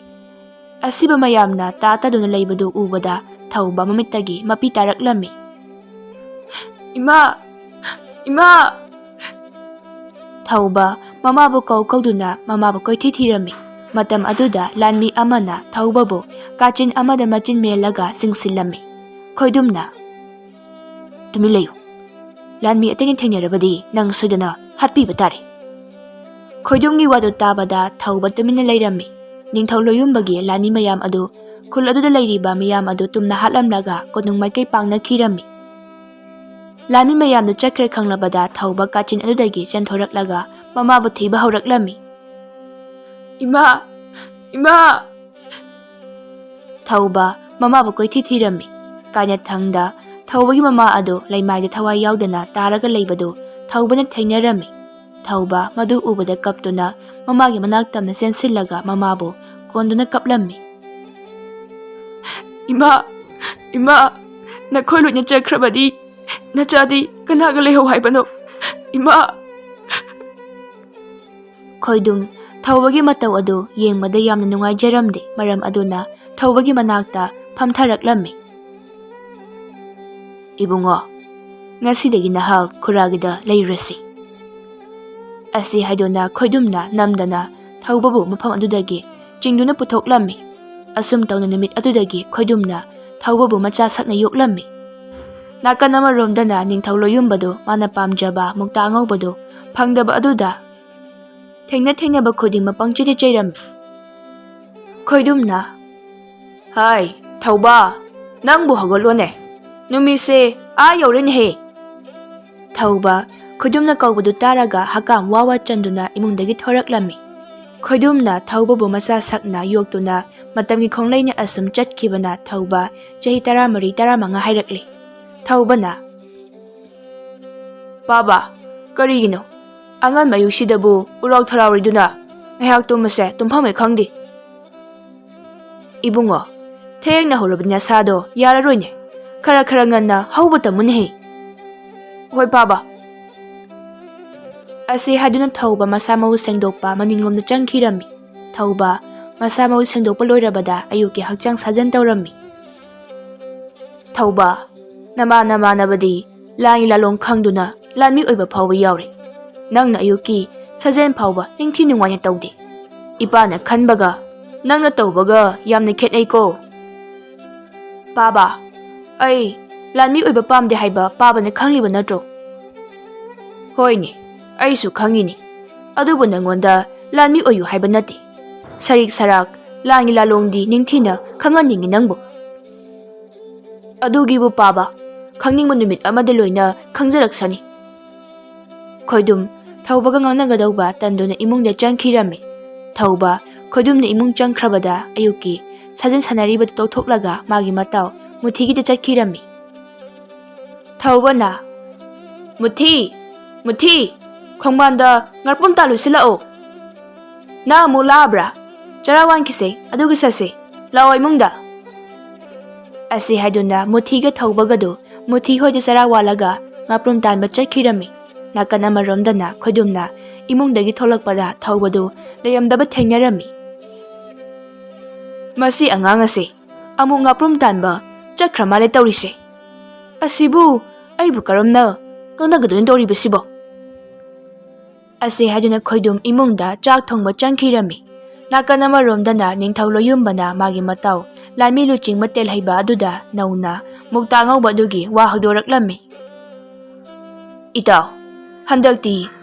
ꯑꯁꯤꯕ ꯃꯌꯥꯝꯅ ꯇꯥ ꯇꯥꯗꯨꯅ ꯂꯩꯕꯗꯨ ꯎꯕꯗ ꯊꯧꯕ ꯃꯃꯤꯠꯇꯒꯤ ꯃꯄꯤ ꯇꯥꯔꯛꯂꯝꯃꯤ꯫ "ꯏꯃꯥ! ꯏꯃꯥ!" ꯊꯧꯕ ꯃꯃꯥꯕꯨ ꯀꯧ ꯀꯧꯗꯨꯅ ꯃꯃꯥꯕꯨ ꯀꯣꯏꯊꯤ ꯊꯤꯔꯝꯃꯤ꯫ ꯃꯇꯝ ꯑꯗꯨꯗ ꯂꯥꯟꯃꯤ ꯑꯃꯅ ꯊꯧꯕꯕꯨ ꯀꯥꯆꯤꯟ ꯑꯃꯗ ꯃꯆꯤꯟ ꯃꯦꯜꯂꯒ ꯆꯤꯡꯁꯤꯜꯂꯝꯃꯤ꯫ ꯈꯣꯏꯗꯨꯝꯅ, "ꯇꯨꯃꯤꯟ ꯂꯩꯌꯨ꯫ ꯂꯥꯟꯃꯤ ꯑꯇꯩꯅ ꯊꯦꯡꯅꯔꯕꯗꯤ ꯅꯪ ꯁꯣꯏꯗꯅ ꯍꯥꯠꯄꯤꯕ ꯇꯥꯔꯦ꯫" ꯈꯣꯏꯗꯨꯝꯒꯤ ꯋꯥꯗꯨ ꯇꯥꯕꯗ ꯊꯧꯕ ꯇꯨꯃꯤꯟꯅ ꯂꯩꯔꯝꯃꯤ꯫ ꯅꯤꯡꯊꯧ ꯂꯣꯌꯨꯝꯕꯒꯤ ꯂꯥꯟꯃꯤ ꯃꯌꯥꯝ ꯑꯗꯨ, ꯈꯨꯜ ꯑꯗꯨꯗ ꯂꯩꯔꯤꯕ ꯃꯤꯌꯥꯝ ꯑꯗꯨ ꯇꯨꯝꯅ ꯍꯥꯠꯂꯝꯂꯒ ꯀꯣꯅꯨꯡ ꯃꯥꯏꯀꯩ ꯄꯥꯡꯅꯈꯤꯔꯝꯃꯤ꯫ ꯂꯥꯟꯃꯤ ꯃꯌꯥꯝꯗꯨ ꯆꯠꯈ꯭ꯔꯦ ꯈꯪꯂꯕꯗ ꯊꯧꯕ ꯀꯥꯆꯤꯟ ꯑꯗꯨꯗꯒꯤ ꯆꯦꯟꯊꯣꯔꯛꯂꯒ ꯃꯃꯥꯕꯨ ꯊꯤꯕ ꯍꯧꯔꯛꯂꯝꯃꯤ꯫ "ꯏꯃꯥ! ꯏꯃꯥ!" ꯊꯧꯕ ꯃꯃꯥꯕꯨ ꯀꯣꯏꯊꯤ ꯊꯤꯔꯝꯃꯤ꯫ ꯀꯥꯏꯅꯊꯪꯗ ꯊꯧꯕꯒꯤ ꯃꯃꯥ ꯑꯗꯨ ꯂꯩꯃꯥꯏꯗ ꯊꯋꯥꯏ ꯌꯥꯎꯗꯅ ꯇꯥꯔꯒ ꯂꯩꯕꯗꯨ ꯊꯧꯕꯅ ꯊꯦꯡꯅꯔꯝꯃꯤ꯫ ꯊꯧꯕ ꯃꯗꯨ ꯎꯕꯗ ꯀꯞꯇꯨꯅ ꯃꯃꯥꯒꯤ ꯃꯅꯥꯛ ꯇꯝꯅ ꯆꯦꯟꯁꯤꯜꯂꯒ ꯃꯃꯥꯕꯨ ꯀꯣꯟꯗꯨꯅ ꯀꯞꯂꯝꯃꯤ꯫ "ꯏꯃꯥ! ꯏꯃꯥ! ꯅꯈꯣꯏ ꯂꯣꯏꯅ ꯆꯠꯈ꯭ꯔꯕꯗꯤ ꯅꯆꯥꯗꯤ ꯀꯅꯥꯒ ꯂꯩꯍꯧ ꯍꯥꯏꯕꯅꯣ? ꯏꯃꯥ!" ꯈꯣꯏꯗꯨꯝ ꯊꯧꯕꯒꯤ ꯃꯇꯧ ꯑꯗꯨ ꯌꯦꯡꯕꯗ ꯌꯥꯝꯅ ꯅꯨꯡꯉꯥꯏꯖꯔꯝꯗꯦ꯫ ꯃꯔꯝ ꯑꯗꯨꯅ ꯊꯧꯕꯒꯤ ꯃꯅꯥꯛꯇ ꯐꯝꯊꯔꯛꯂꯝꯃꯤ꯫ "ꯏꯕꯨꯡꯉꯣ, ꯉꯁꯤꯗꯒꯤ ꯅꯍꯥꯛ ꯈꯨꯔꯥꯒꯤꯗ ꯂꯩꯔꯨꯔꯁꯤ" ꯑꯁꯤ ꯍꯥꯏꯗꯨꯅ ꯈꯣꯏꯗꯨꯝꯅ ꯅꯝꯗꯅ ꯊꯧꯕꯕꯨ ꯃꯐꯝ ꯑꯗꯨꯗꯒꯤ ꯆꯤꯡꯗꯨꯅ ꯄꯨꯊꯣꯛꯂꯝꯃꯤ꯫ ꯑꯁꯨꯝ ꯇꯧꯅ ꯅꯨꯃꯤꯠ ꯑꯗꯨꯗꯒꯤ ꯈꯣꯏꯗꯨꯝꯅ ꯊꯧꯕꯕꯨ ꯃꯆꯥ ꯁꯛꯅ ꯌꯣꯛꯂꯝꯃꯤ꯫ ꯅꯥꯀꯟ ꯑꯃꯔꯣꯝꯗꯅ ꯅꯤꯡꯊꯧ ꯂꯣꯌꯨꯝꯕꯗꯨ ꯃꯥꯅ ꯄꯥꯝꯖꯕ ꯃꯨꯛꯇꯥ ꯑꯉꯧꯕꯗꯨ ꯐꯪꯗꯕ ꯑꯗꯨꯗ ꯊꯦꯡꯅ ꯊꯦꯡꯅꯕ ꯈꯨꯗꯤꯡꯃꯛ ꯄꯪꯆꯩꯗ ꯆꯩꯔꯝꯃꯤ꯫ ꯈꯣꯏꯗꯨꯝꯅ, "ꯍꯥꯏ, ꯊꯧꯕ, ꯅꯪꯕꯨ ꯍꯧꯒꯠꯂꯣꯅꯦ꯫ ꯅꯨꯃꯤꯠꯁꯦ ꯑꯥ ꯌꯧꯔꯦꯅꯦꯍꯦ!" ꯊꯧꯕ ꯈꯣꯏꯗꯨꯝꯅ ꯀꯧꯕꯗꯨ ꯇꯥꯔꯒ ꯍꯀꯥꯝ ꯋꯥ ꯋꯥ ꯆꯟꯗꯨꯅ ꯏꯃꯨꯡꯗꯒꯤ ꯊꯣꯔꯛꯂꯝꯃꯤ꯫ ꯈꯣꯏꯗꯨꯝꯅ ꯊꯧꯕꯕꯨ ꯃꯆꯥ ꯁꯛꯅ ꯌꯣꯛꯇꯨꯅ ꯃꯇꯝꯒꯤ ꯈꯣꯡꯂꯩꯅ ꯑꯁꯨꯝ ꯆꯠꯈꯤꯕꯅ ꯊꯧꯕ ꯆꯍꯤ ꯇꯔꯥꯃꯔꯤ, ꯇꯔꯥꯃꯉꯥ ꯍꯥꯏꯔꯛꯂꯤ꯫ ꯊꯧꯕꯅ, "ꯄꯥꯕ, ꯀꯔꯤꯒꯤꯅꯣ? ꯑꯉꯟꯕ ꯑꯌꯨꯛꯁꯤꯗꯕꯨ ꯎꯔꯥꯎ ꯊꯔꯥꯎꯔꯤꯗꯨꯅ? ꯉꯥꯏꯍꯥꯛ ꯇꯨꯝꯃꯁꯦ, ꯇꯨꯝꯐꯝ ꯍꯦꯛ ꯈꯪꯗꯦ꯫" "ꯏꯕꯨꯡꯉꯣ, ꯊꯦꯡꯅ ꯍꯧꯔꯕꯅꯤ ꯅꯁꯥꯗꯣ, ꯌꯥꯔꯔꯣꯏꯅꯦ꯫ ꯈꯔ ꯈꯔ ꯉꯟꯅ ꯍꯧꯕ ꯇꯝꯃꯨꯅꯦꯍꯦ꯫" "ꯍꯣꯏ ꯄꯥꯕ꯫" ꯑꯁꯤ ꯍꯥꯏꯗꯨꯅ ꯊꯧꯕ ꯃꯁꯥ ꯃꯎ ꯁꯦꯡꯗꯣꯛꯄ ꯃꯅꯤꯡꯂꯣꯝꯗ ꯆꯪꯈꯤꯔꯝꯃꯤ꯫ ꯊꯧꯕ ꯃꯁꯥ ꯃꯎ ꯁꯦꯡꯗꯣꯛꯄ ꯂꯣꯏꯔꯕꯗ ꯑꯌꯨꯛꯀꯤ ꯍꯛꯆꯥꯡ ꯁꯥꯖꯦꯜ ꯇꯧꯔꯝꯃꯤ꯫ "ꯊꯧꯕ, ꯅꯃꯥ ꯅꯃꯥꯟꯅꯕꯗꯤ ꯂꯥꯟꯒꯤ ꯂꯥꯂꯣꯡ ꯈꯪꯗꯨꯅ ꯂꯥꯟꯃꯤ ꯑꯣꯏꯕ ꯐꯥꯎꯕ ꯌꯥꯎꯔꯦ꯫ ꯅꯪꯅ ꯑꯌꯨꯛꯀꯤ ꯁꯥꯖꯦꯜ ꯐꯥꯎꯕ ꯅꯤꯡꯊꯤ ꯅꯨꯡꯉꯥꯏꯅ ꯇꯧꯗꯦ꯫ ꯏꯄꯥꯅ ꯈꯟꯕꯒ ꯅꯪꯅ ꯇꯧꯕꯒ ꯌꯥꯝꯅ ꯈꯦꯠꯅꯩꯀꯣ꯫ ꯄꯥꯕ, ꯑꯩ ꯂꯥꯟꯃꯤ ꯑꯣꯏꯕ ꯄꯥꯝꯗꯦ ꯍꯥꯏꯕ ꯄꯥꯕꯅ ꯈꯪꯂꯤꯕ ꯅꯠꯇ꯭ꯔꯣ? ꯍꯣꯏꯅꯦ, ꯑꯩꯁꯨ ꯈꯪꯉꯤꯅꯦ꯫ ꯑꯗꯨꯕꯨ ꯅꯪꯉꯣꯟꯗ ꯂꯥꯟꯃꯤ ꯑꯣꯏꯌꯨ ꯍꯥꯏꯕ ꯅꯠꯇꯦ꯫ ꯁꯔꯤꯛ ꯁꯔꯥꯛ, ꯂꯥꯟꯒꯤ ꯂꯥꯂꯣꯡꯗꯤ ꯅꯤꯡꯊꯤꯅ ꯈꯪꯍꯟꯅꯤꯡꯉꯤ ꯅꯪꯕꯨ꯫ ꯑꯗꯨꯒꯤꯕꯨ ꯄꯥꯕ, ꯈꯪꯅꯤꯡꯕ ꯅꯨꯃꯤꯠ ꯑꯃꯗ ꯂꯣꯏꯅ ꯈꯪꯖꯔꯛꯁꯅꯤ꯫ ꯈꯣꯏꯗꯨꯝ ꯊꯧꯕꯒ ꯉꯥꯡꯅꯒꯗꯧꯕ ꯇꯟꯗꯨꯅ ꯏꯃꯨꯡꯗ ꯆꯪꯈꯤꯔꯝꯃꯤ꯫ ꯊꯧꯕ ꯈꯣꯏꯗꯨꯝꯅ ꯏꯃꯨꯡ ꯆꯪꯈ꯭ꯔꯕꯗ ꯑꯌꯨꯛꯀꯤ ꯁꯥꯖꯤꯟ ꯁꯥꯟꯅꯔꯤꯕꯗꯨ ꯇꯣꯛꯊꯣꯛꯂꯒ ꯃꯥꯒꯤ ꯃꯇꯥꯎ ꯃꯨꯊꯤꯒꯤꯗ ꯆꯠꯈꯤꯔꯝꯃꯤ꯫ ꯊꯧꯕꯅ, "ꯃꯨꯊꯤ, ꯃꯨꯊꯤ, ꯈꯣꯡꯕꯥꯟꯗ ꯉꯥꯄ꯭ꯔꯨꯝ ꯇꯥꯜꯂꯨꯁꯤ ꯂꯥꯛꯑꯣ꯫ ꯅꯪ ꯑꯃꯨꯛ ꯂꯥꯛꯑꯕ꯭ꯔꯥ? ꯆꯔꯥ ꯋꯥꯟꯈꯤꯁꯦ, ꯑꯗꯨꯒ ꯆꯠꯁꯦ꯫ ꯂꯥꯛꯑꯣ ꯏꯃꯨꯡꯗ꯫" ꯑꯁꯤ ꯍꯥꯏꯗꯨꯅ ꯃꯨꯊꯤꯒ ꯊꯧꯕꯒꯗꯨ ꯃꯨꯊꯤ ꯍꯣꯏꯗ ꯆꯔꯥ ꯋꯥꯜꯂꯒ ꯉꯥꯄ꯭ꯔꯨꯝ ꯇꯥꯟꯕ ꯆꯠꯈꯤꯔꯝꯃꯤ꯫ ꯅꯥꯀꯟ ꯑꯃꯔꯣꯝꯗꯅ ꯈꯣꯏꯗꯨꯝꯅ ꯏꯃꯨꯡꯗꯒꯤ ꯊꯣꯛꯂꯛꯄꯗ ꯊꯧꯕꯗꯨ ꯂꯩꯔꯝꯗꯕ ꯊꯦꯡꯅꯔꯝꯃꯤ꯫ "ꯃꯁꯤ ꯑꯉꯥꯡ ꯑꯁꯤ ꯑꯃꯨꯛ ꯉꯥꯄ꯭ꯔꯨꯝ ꯇꯥꯟꯕ ꯆꯠꯈ꯭ꯔ ꯃꯥꯜꯂꯦ ꯇꯧꯔꯤꯁꯦ꯫ ꯑꯁꯤꯕꯨ ꯑꯩꯕꯨ ꯀꯔꯝꯅ ꯉꯥꯡꯅꯒꯗꯣꯏꯅꯣ ꯇꯧꯔꯤꯕꯁꯤꯕꯣ?" ꯑꯁꯤ ꯍꯥꯏꯗꯨꯅ ꯈꯣꯏꯗꯨꯝ ꯏꯃꯨꯡꯗ ꯆꯥꯛ ꯊꯣꯡꯕ ꯆꯪꯈꯤꯔꯝꯃꯤ꯫ ꯅꯥꯀꯟ ꯑꯃꯔꯣꯝꯗꯅ ꯅꯤꯡꯊꯧ ꯂꯣꯌꯨꯝꯕꯅ ꯃꯥꯒꯤ ꯃꯇꯥꯎ ꯂꯥꯟꯃꯤ ꯂꯨꯆꯤꯡꯕ ꯇꯦꯜꯍꯩꯕ ꯑꯗꯨꯗ ꯅꯧꯅ ꯃꯨꯛꯇꯥ ꯑꯉꯧꯕ ꯑꯗꯨꯒꯤ ꯋꯥ ꯍꯧꯗꯣꯔꯛꯂꯝꯃꯤ꯫ "ꯏꯇꯥꯎ, ꯍꯟꯗꯛꯇꯤ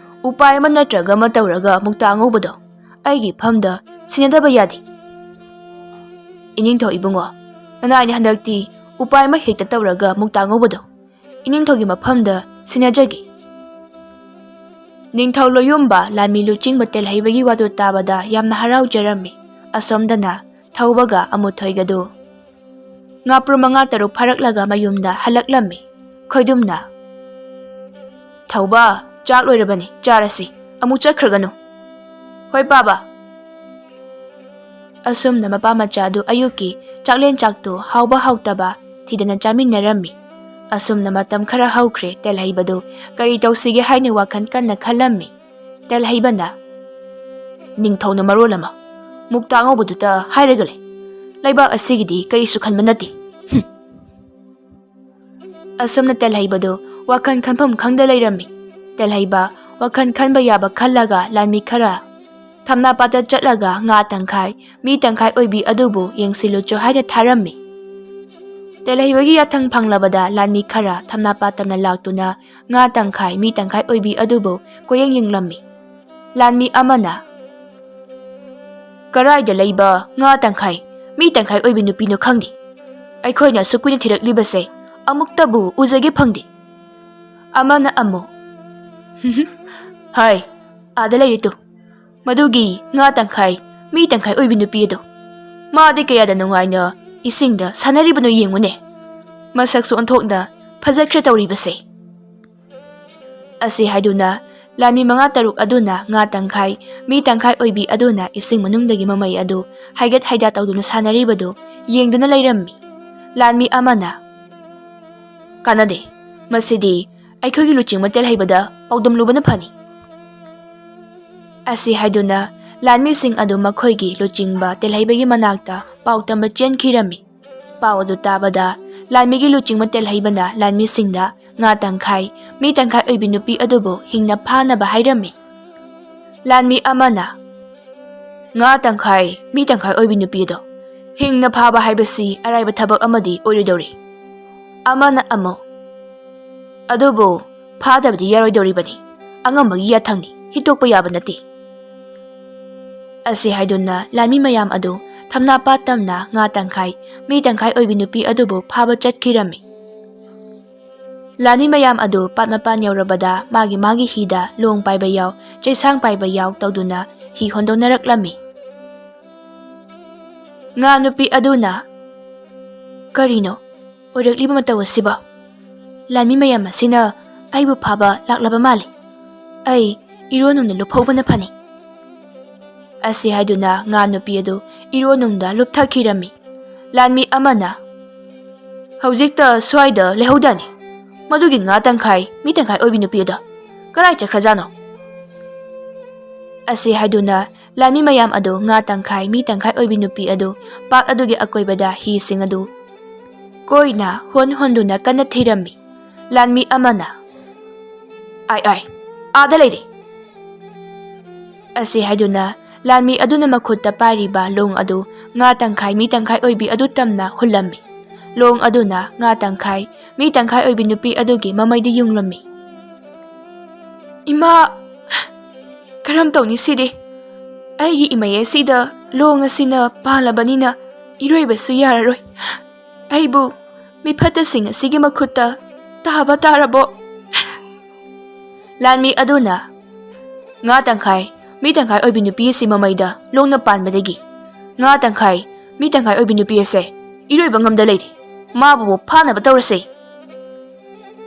ꯎꯄꯥꯏ ꯑꯃ ꯅꯠꯇ꯭ꯔꯒ ꯑꯃ ꯇꯧꯔꯒ ꯃꯨꯛꯇꯥ ꯑꯉꯧꯕꯗꯣ ꯑꯩꯒꯤ ꯐꯝꯗ ꯁꯤꯟꯅꯗꯕ ꯌꯥꯗꯦ꯫ ꯏꯅꯤꯡꯊꯧ ꯏꯕꯨꯡꯉꯣ, ꯅꯅꯥꯏꯅ ꯍꯟꯗꯛꯇꯤ ꯎꯄꯥꯏ ꯑꯃ ꯍꯦꯛꯇ ꯇꯧꯔꯒ ꯃꯨꯛꯇꯥ ꯉꯧꯕꯗꯣ ꯏꯅꯤꯡꯊꯧꯒꯤ ꯃꯐꯝꯗ ꯁꯤꯟꯅꯖꯒꯦ꯫" ꯅꯤꯡꯊꯧ ꯂꯣꯌꯨꯝꯕ ꯂꯥꯟꯃꯤ ꯂꯨꯆꯤꯡꯕ ꯇꯦꯜꯍꯩꯕꯒꯤ ꯋꯥꯗꯨ ꯇꯥꯕꯗ ꯌꯥꯝꯅ ꯍꯔꯥꯎꯖꯔꯝꯃꯤ꯫ ꯑꯁꯣꯝꯗꯅ ꯊꯧꯕꯒ ꯑꯃꯨꯊꯣꯏꯒꯗꯨ ꯉꯥꯄ꯭ꯔꯨꯝ ꯃꯉꯥ ꯇꯔꯨꯛ ꯐꯥꯔꯛꯂꯒ ꯃꯌꯨꯝꯗ ꯍꯜꯂꯛꯂꯝꯃꯤ꯫ ꯈꯣꯏꯗꯨꯝꯅ, "ꯊꯧꯕ, ꯆꯥꯛ ꯂꯣꯏꯔꯕꯅꯤ, ꯆꯥꯔꯁꯤ, ꯑꯃꯨꯛ ꯆꯠꯈ꯭ꯔꯒꯅꯨ꯫" "ꯍꯣꯏ ꯄꯥꯕ꯫" ꯑꯁꯨꯝꯅ ꯃꯄꯥ ꯃꯆꯥꯗꯨ ꯑꯌꯨꯛꯀꯤ ꯆꯥꯛꯂꯦꯟ ꯆꯥꯛꯇꯨ ꯍꯥꯎꯕ ꯍꯥꯎꯇꯕ ꯊꯤꯗꯅ ꯆꯥꯃꯤꯟꯅꯔꯝꯃꯤ꯫ ꯑꯁꯨꯝꯅ ꯃꯇꯝ ꯈꯔ ꯍꯧꯈ꯭ꯔꯦ꯫ ꯇꯦꯜꯍꯩꯕꯗꯨ ꯀꯔꯤ ꯇꯧꯁꯤꯒꯦ ꯍꯥꯏꯅ ꯋꯥꯈꯜ ꯀꯟꯅ ꯈꯜꯂꯝꯃꯤ꯫ ꯇꯦꯜꯍꯩꯕꯅ, "ꯅꯤꯡꯊꯧꯅ ꯃꯔꯣꯜ ꯑꯃ ꯃꯨꯛꯇꯥ ꯑꯉꯧꯕꯗꯨꯗ ꯍꯥꯏꯔꯒ ꯂꯩ꯫ ꯂꯩꯕꯥꯛ ꯑꯁꯤꯒꯤꯗꯤ ꯀꯔꯤꯁꯨ ꯈꯟꯕ ꯅꯠꯇꯦ꯫" ꯍꯨꯝ꯫ ꯑꯁꯨꯝꯅ ꯇꯦꯜꯍꯩꯕꯗꯨ ꯋꯥꯈꯜ ꯈꯟꯐꯝ ꯈꯪꯗ ꯂꯩꯔꯝꯃꯤ꯫ ꯇꯦꯜꯍꯩꯕ ꯋꯥꯈꯜ ꯈꯟꯕ ꯌꯥꯕ ꯈꯜꯂꯒ ꯂꯥꯟꯃꯤ ꯈꯔ ꯊꯝꯅꯥꯄꯥꯠꯇ ꯆꯠꯂꯒ ꯉꯥ ꯇꯪꯈꯥꯏ, ꯃꯤ ꯇꯪꯈꯥꯏ ꯑꯣꯏꯕꯤ ꯑꯗꯨꯕꯨ ꯌꯦꯡꯁꯤꯜꯂꯨꯆꯣ ꯍꯥꯏꯅ ꯊꯥꯔꯝꯃꯤ꯫ ꯇꯦꯜꯍꯩꯕꯒꯤ ꯌꯥꯊꯪ ꯐꯪꯂꯕꯗ ꯂꯥꯟꯃꯤ ꯈꯔ ꯊꯝꯅꯥꯄꯥꯠ ꯇꯝꯅ ꯂꯥꯛꯇꯨꯅ ꯉꯥ ꯇꯪꯈꯥꯏ, ꯃꯤ ꯇꯪꯈꯥꯏ ꯑꯣꯏꯕꯤ ꯑꯗꯨꯕꯨ ꯀꯣꯏꯌꯦꯡ ꯌꯦꯡꯂꯝꯃꯤ꯫ ꯂꯥꯟꯃꯤ ꯑꯃꯅ, "ꯀꯔꯥꯏꯗ ꯂꯩꯕ ꯉꯥ ꯇꯪꯈꯥꯏ, ꯃꯤ ꯇꯪꯈꯥꯏ ꯑꯣꯏꯕꯤ ꯅꯨꯄꯤꯅꯣ ꯈꯪꯗꯦ꯫ ꯑꯩꯈꯣꯏꯅ ꯑꯁꯨꯛ ꯀꯨꯏꯅ ꯊꯤꯔꯛꯂꯤꯕꯁꯦ ꯑꯃꯨꯛꯇꯕꯨ ꯎꯖꯒꯦ ꯐꯪꯗꯦ꯫" ꯑꯃꯅ ꯑꯃꯨꯛ, "ꯍꯥꯏ, ꯑꯥꯗ ꯂꯩꯔꯦ ꯇꯨ, ꯃꯗꯨꯒꯤ ꯉꯥ ꯇꯪꯈꯥꯏ, ꯃꯤ ꯇꯪꯈꯥꯏ ꯑꯣꯏꯕꯤ ꯅꯨꯄꯤ ꯑꯗꯣ꯫ ꯃꯥꯗꯤ ꯀꯌꯥꯗ ꯅꯨꯡꯉꯥꯏꯅ ꯏꯁꯤꯡꯗ ꯁꯥꯟꯅꯔꯤꯕꯅꯣ ꯌꯦꯡꯉꯨꯅꯦ꯫ ꯃꯁꯛꯁꯨ ꯑꯣꯟꯊꯣꯛꯅ ꯐꯖꯈ꯭ꯔꯦ ꯇꯧꯔꯤꯕꯁꯦ꯫" ꯑꯁꯤ ꯍꯥꯏꯗꯨꯅ ꯂꯥꯟꯃꯤ ꯃꯉꯥ ꯇꯔꯨꯛ ꯑꯗꯨꯅ ꯉꯥ ꯇꯪꯈꯥꯏ, ꯃꯤ ꯇꯪꯈꯥꯏ ꯑꯣꯏꯕꯤ ꯑꯗꯨꯅ ꯏꯁꯤꯡ ꯃꯅꯨꯡꯗꯒꯤ ꯃꯃꯩ ꯑꯗꯨ ꯍꯥꯏꯒꯠ ꯍꯥꯏꯗꯥ ꯇꯧꯗꯨꯅ ꯁꯥꯟꯅꯔꯤꯕꯗꯨ ꯌꯦꯡꯗꯨꯅ ꯂꯩꯔꯝꯃꯤ꯫ ꯂꯥꯟꯃꯤ ꯑꯃꯅ, "ꯀꯥꯟꯅꯗꯦ, ꯃꯁꯤꯗꯤ ꯑꯩꯈꯣꯏꯒꯤ ꯂꯨꯆꯤꯡꯕ ꯇꯦꯜꯍꯩꯕꯗ ꯄꯥꯎꯗꯝꯂꯨꯕꯅ ꯐꯅꯤ꯫" ꯑꯁꯤ ꯍꯥꯏꯗꯨꯅ ꯂꯥꯟꯃꯤꯁꯤꯡ ꯑꯗꯨ ꯃꯈꯣꯏꯒꯤ ꯂꯨꯆꯤꯡꯕ ꯇꯦꯜꯍꯩꯕꯒꯤ ꯃꯅꯥꯛꯇ ꯄꯥꯎ ꯇꯝꯕ ꯆꯦꯟꯈꯤꯔꯝꯃꯤ꯫ ꯄꯥꯎ ꯑꯗꯨ ꯇꯥꯕꯗ ꯂꯥꯟꯃꯤꯒꯤ ꯂꯨꯆꯤꯡꯕ ꯇꯦꯜꯍꯩꯕꯅ ꯂꯥꯟꯃꯤꯁꯤꯡꯗ ꯉꯥ ꯇꯪꯈꯥꯏ, ꯃꯤ ꯇꯪꯈꯥꯏ ꯑꯣꯏꯕꯤ ꯅꯨꯄꯤ ꯑꯗꯨꯕꯨ ꯍꯤꯡꯅ ꯐꯥꯅꯕ ꯍꯥꯏꯔꯝꯃꯤ꯫ ꯂꯥꯟꯃꯤ ꯑꯃꯅ, "ꯉꯥ ꯇꯪꯈꯥꯏ, ꯃꯤ ꯇꯪꯈꯥꯏ ꯑꯣꯏꯕꯤ ꯅꯨꯄꯤ ꯑꯗꯣ ꯍꯤꯡꯅ ꯐꯥꯕ ꯍꯥꯏꯕꯁꯤ ꯑꯔꯥꯏꯕ ꯊꯕꯛ ꯑꯃꯗꯤ ꯑꯣꯏꯔꯣꯏꯗꯧꯔꯤ꯫" ꯑꯃꯅ ꯑꯃꯨꯛ, "ꯑꯗꯨꯕꯨ ꯐꯥꯗꯕꯗꯤ ꯌꯥꯔꯣꯏꯗꯧꯔꯤꯕꯅꯤ꯫ ꯑꯉꯝꯕꯒꯤ ꯌꯥꯊꯪꯅꯤ, ꯍꯤꯠꯇꯣꯛꯄ ꯌꯥꯕ ꯅꯠꯇꯦ꯫" ꯑꯁꯤ ꯍꯥꯏꯗꯨꯅ ꯂꯥꯟꯃꯤ ꯃꯌꯥꯝ ꯑꯗꯨ ꯊꯝꯅꯥꯄꯥꯠ ꯇꯝꯅ ꯉꯥ ꯇꯪꯈꯥꯏ, ꯃꯤ ꯇꯪꯈꯥꯏ ꯑꯣꯏꯕꯤ ꯅꯨꯄꯤ ꯑꯗꯨꯕꯨ ꯐꯥꯕ ꯆꯠꯈꯤꯔꯝꯃꯤ꯫ ꯂꯥꯟꯃꯤ ꯃꯌꯥꯝ ꯑꯗꯨ ꯄꯥꯠ ꯃꯄꯥꯟ ꯌꯧꯔꯕꯗ ꯃꯥꯒꯤ ꯃꯥꯒꯤ ꯍꯤꯗ ꯂꯣꯡ ꯄꯥꯏꯕ ꯌꯥꯎ, ꯆꯩꯁꯥꯡ ꯄꯥꯏꯕ ꯌꯥꯎ ꯇꯧꯗꯨꯅ ꯍꯤ ꯍꯣꯟꯗꯣꯛꯅꯔꯛꯂꯝꯃꯤ꯫ ꯉꯥ ꯅꯨꯄꯤ ꯑꯗꯨꯅ, "ꯀꯔꯤꯅꯣ ꯑꯣꯏꯔꯛꯂꯤꯕ ꯃꯇꯧ ꯑꯁꯤꯕꯣ? ꯂꯥꯟꯃꯤ ꯃꯌꯥꯝ ꯑꯁꯤꯅ ꯑꯩꯕꯨ ꯐꯥꯕ ꯂꯥꯛꯂꯕ ꯃꯥꯜꯂꯤ꯫ ꯑꯩ ꯏꯔꯣꯟꯅꯨꯡꯗ ꯂꯨꯞꯍꯧꯕꯅ ꯐꯅꯤ꯫" ꯑꯁꯤ ꯍꯥꯏꯗꯨꯅ ꯉꯥ ꯅꯨꯄꯤ ꯑꯗꯨ ꯏꯔꯣꯟꯅꯨꯡꯗ ꯂꯨꯞꯊꯈꯤꯔꯝꯃꯤ꯫ ꯂꯥꯟꯃꯤ ꯑꯃꯅ, "ꯍꯧꯖꯤꯛꯇ ꯁ꯭ꯋꯥꯏꯗ ꯂꯩꯍꯧꯗꯥꯅꯤ꯫ ꯃꯗꯨꯒꯤ ꯉꯥ ꯇꯪꯈꯥꯏ, ꯃꯤ ꯇꯪꯈꯥꯏ ꯑꯣꯏꯕꯤ ꯅꯨꯄꯤ ꯑꯗꯣ ꯀꯔꯥꯏ ꯆꯠꯈ꯭ꯔꯖꯥꯠꯅꯣ?" ꯑꯁꯤ ꯍꯥꯏꯗꯨꯅ ꯂꯥꯟꯃꯤ ꯃꯌꯥꯝ ꯑꯗꯨ ꯉꯥ ꯇꯪꯈꯥꯏ, ꯃꯤ ꯇꯪꯈꯥꯏ ꯑꯣꯏꯕꯤ ꯅꯨꯄꯤ ꯑꯗꯨ ꯄꯥꯠ ꯑꯗꯨꯒꯤ ꯑꯀꯣꯏꯕꯗ ꯍꯤꯁꯤꯡ ꯑꯗꯨ ꯀꯣꯏꯅ ꯍꯣꯟ ꯍꯣꯟꯗꯨꯅ ꯀꯟꯅ ꯊꯤꯔꯝꯃꯤ꯫ ꯂꯥꯟꯃꯤ ꯑꯃꯅ, "ꯑꯥꯏ, ꯑꯥꯏ, ꯑꯥꯗ ꯂꯩꯔꯦ!" ꯑꯁꯤ ꯍꯥꯏꯗꯨꯅ ꯂꯥꯟꯃꯤ ꯑꯗꯨꯅ ꯃꯈꯨꯠꯇ ꯄꯥꯏꯔꯤꯕ ꯂꯣꯡ ꯑꯗꯨ ꯉꯥ ꯇꯪꯈꯥꯏ ꯃꯤ ꯇꯪꯈꯥꯏ ꯑꯣꯏꯕꯤ ꯑꯗꯨ ꯇꯝꯅ ꯍꯨꯜꯂꯝꯃꯤ꯫ ꯂꯣꯡ ꯑꯗꯨꯅ ꯉꯥ ꯇꯪꯈꯥꯏ ꯃꯤ ꯇꯪꯈꯥꯏ ꯑꯣꯏꯕꯤ ꯅꯨꯄꯤ ꯑꯗꯨꯒꯤ ꯃꯃꯩꯗ ꯌꯨꯡꯂꯝꯃꯤ꯫ "ꯏꯃꯥ, ꯀꯔꯝ ꯇꯧꯅꯤ ꯁꯤꯗꯤ? ꯑꯩꯒꯤ ꯏꯃꯩ ꯑꯁꯤꯗ ꯂꯣꯡ ꯑꯁꯤꯅ ꯄꯥꯜꯂꯕꯅꯤꯅ ꯏꯔꯣꯏꯕꯁꯨ ꯌꯥꯔꯔꯣꯏ꯫ ꯑꯩꯕꯨ ꯃꯤꯐꯠꯇꯁꯤꯡ ꯑꯁꯤꯒꯤ ꯃꯈꯨꯠꯇ ꯇꯥꯕ ꯇꯥꯔꯕꯣ?" ꯂꯥꯟꯃꯤ ꯑꯗꯨꯅ ꯉꯥ ꯇꯪꯈꯥꯏ ꯃꯤ ꯇꯪꯈꯥꯏ ꯑꯣꯏꯕꯤ ꯅꯨꯄꯤ ꯑꯁꯤ ꯃꯃꯩꯗ ꯂꯣꯡꯅ ꯄꯥꯟꯕꯗꯒꯤ, "ꯉꯥ ꯇꯪꯈꯥꯏ ꯃꯤ ꯇꯪꯈꯥꯏ ꯑꯣꯏꯕꯤ ꯅꯨꯄꯤ ꯑꯁꯦ ꯏꯔꯣꯏꯕ ꯉꯝꯗ ꯂꯩꯔꯦ꯫ ꯃꯥꯕꯨ ꯐꯥꯅꯕ ꯇꯧꯔꯁꯦ"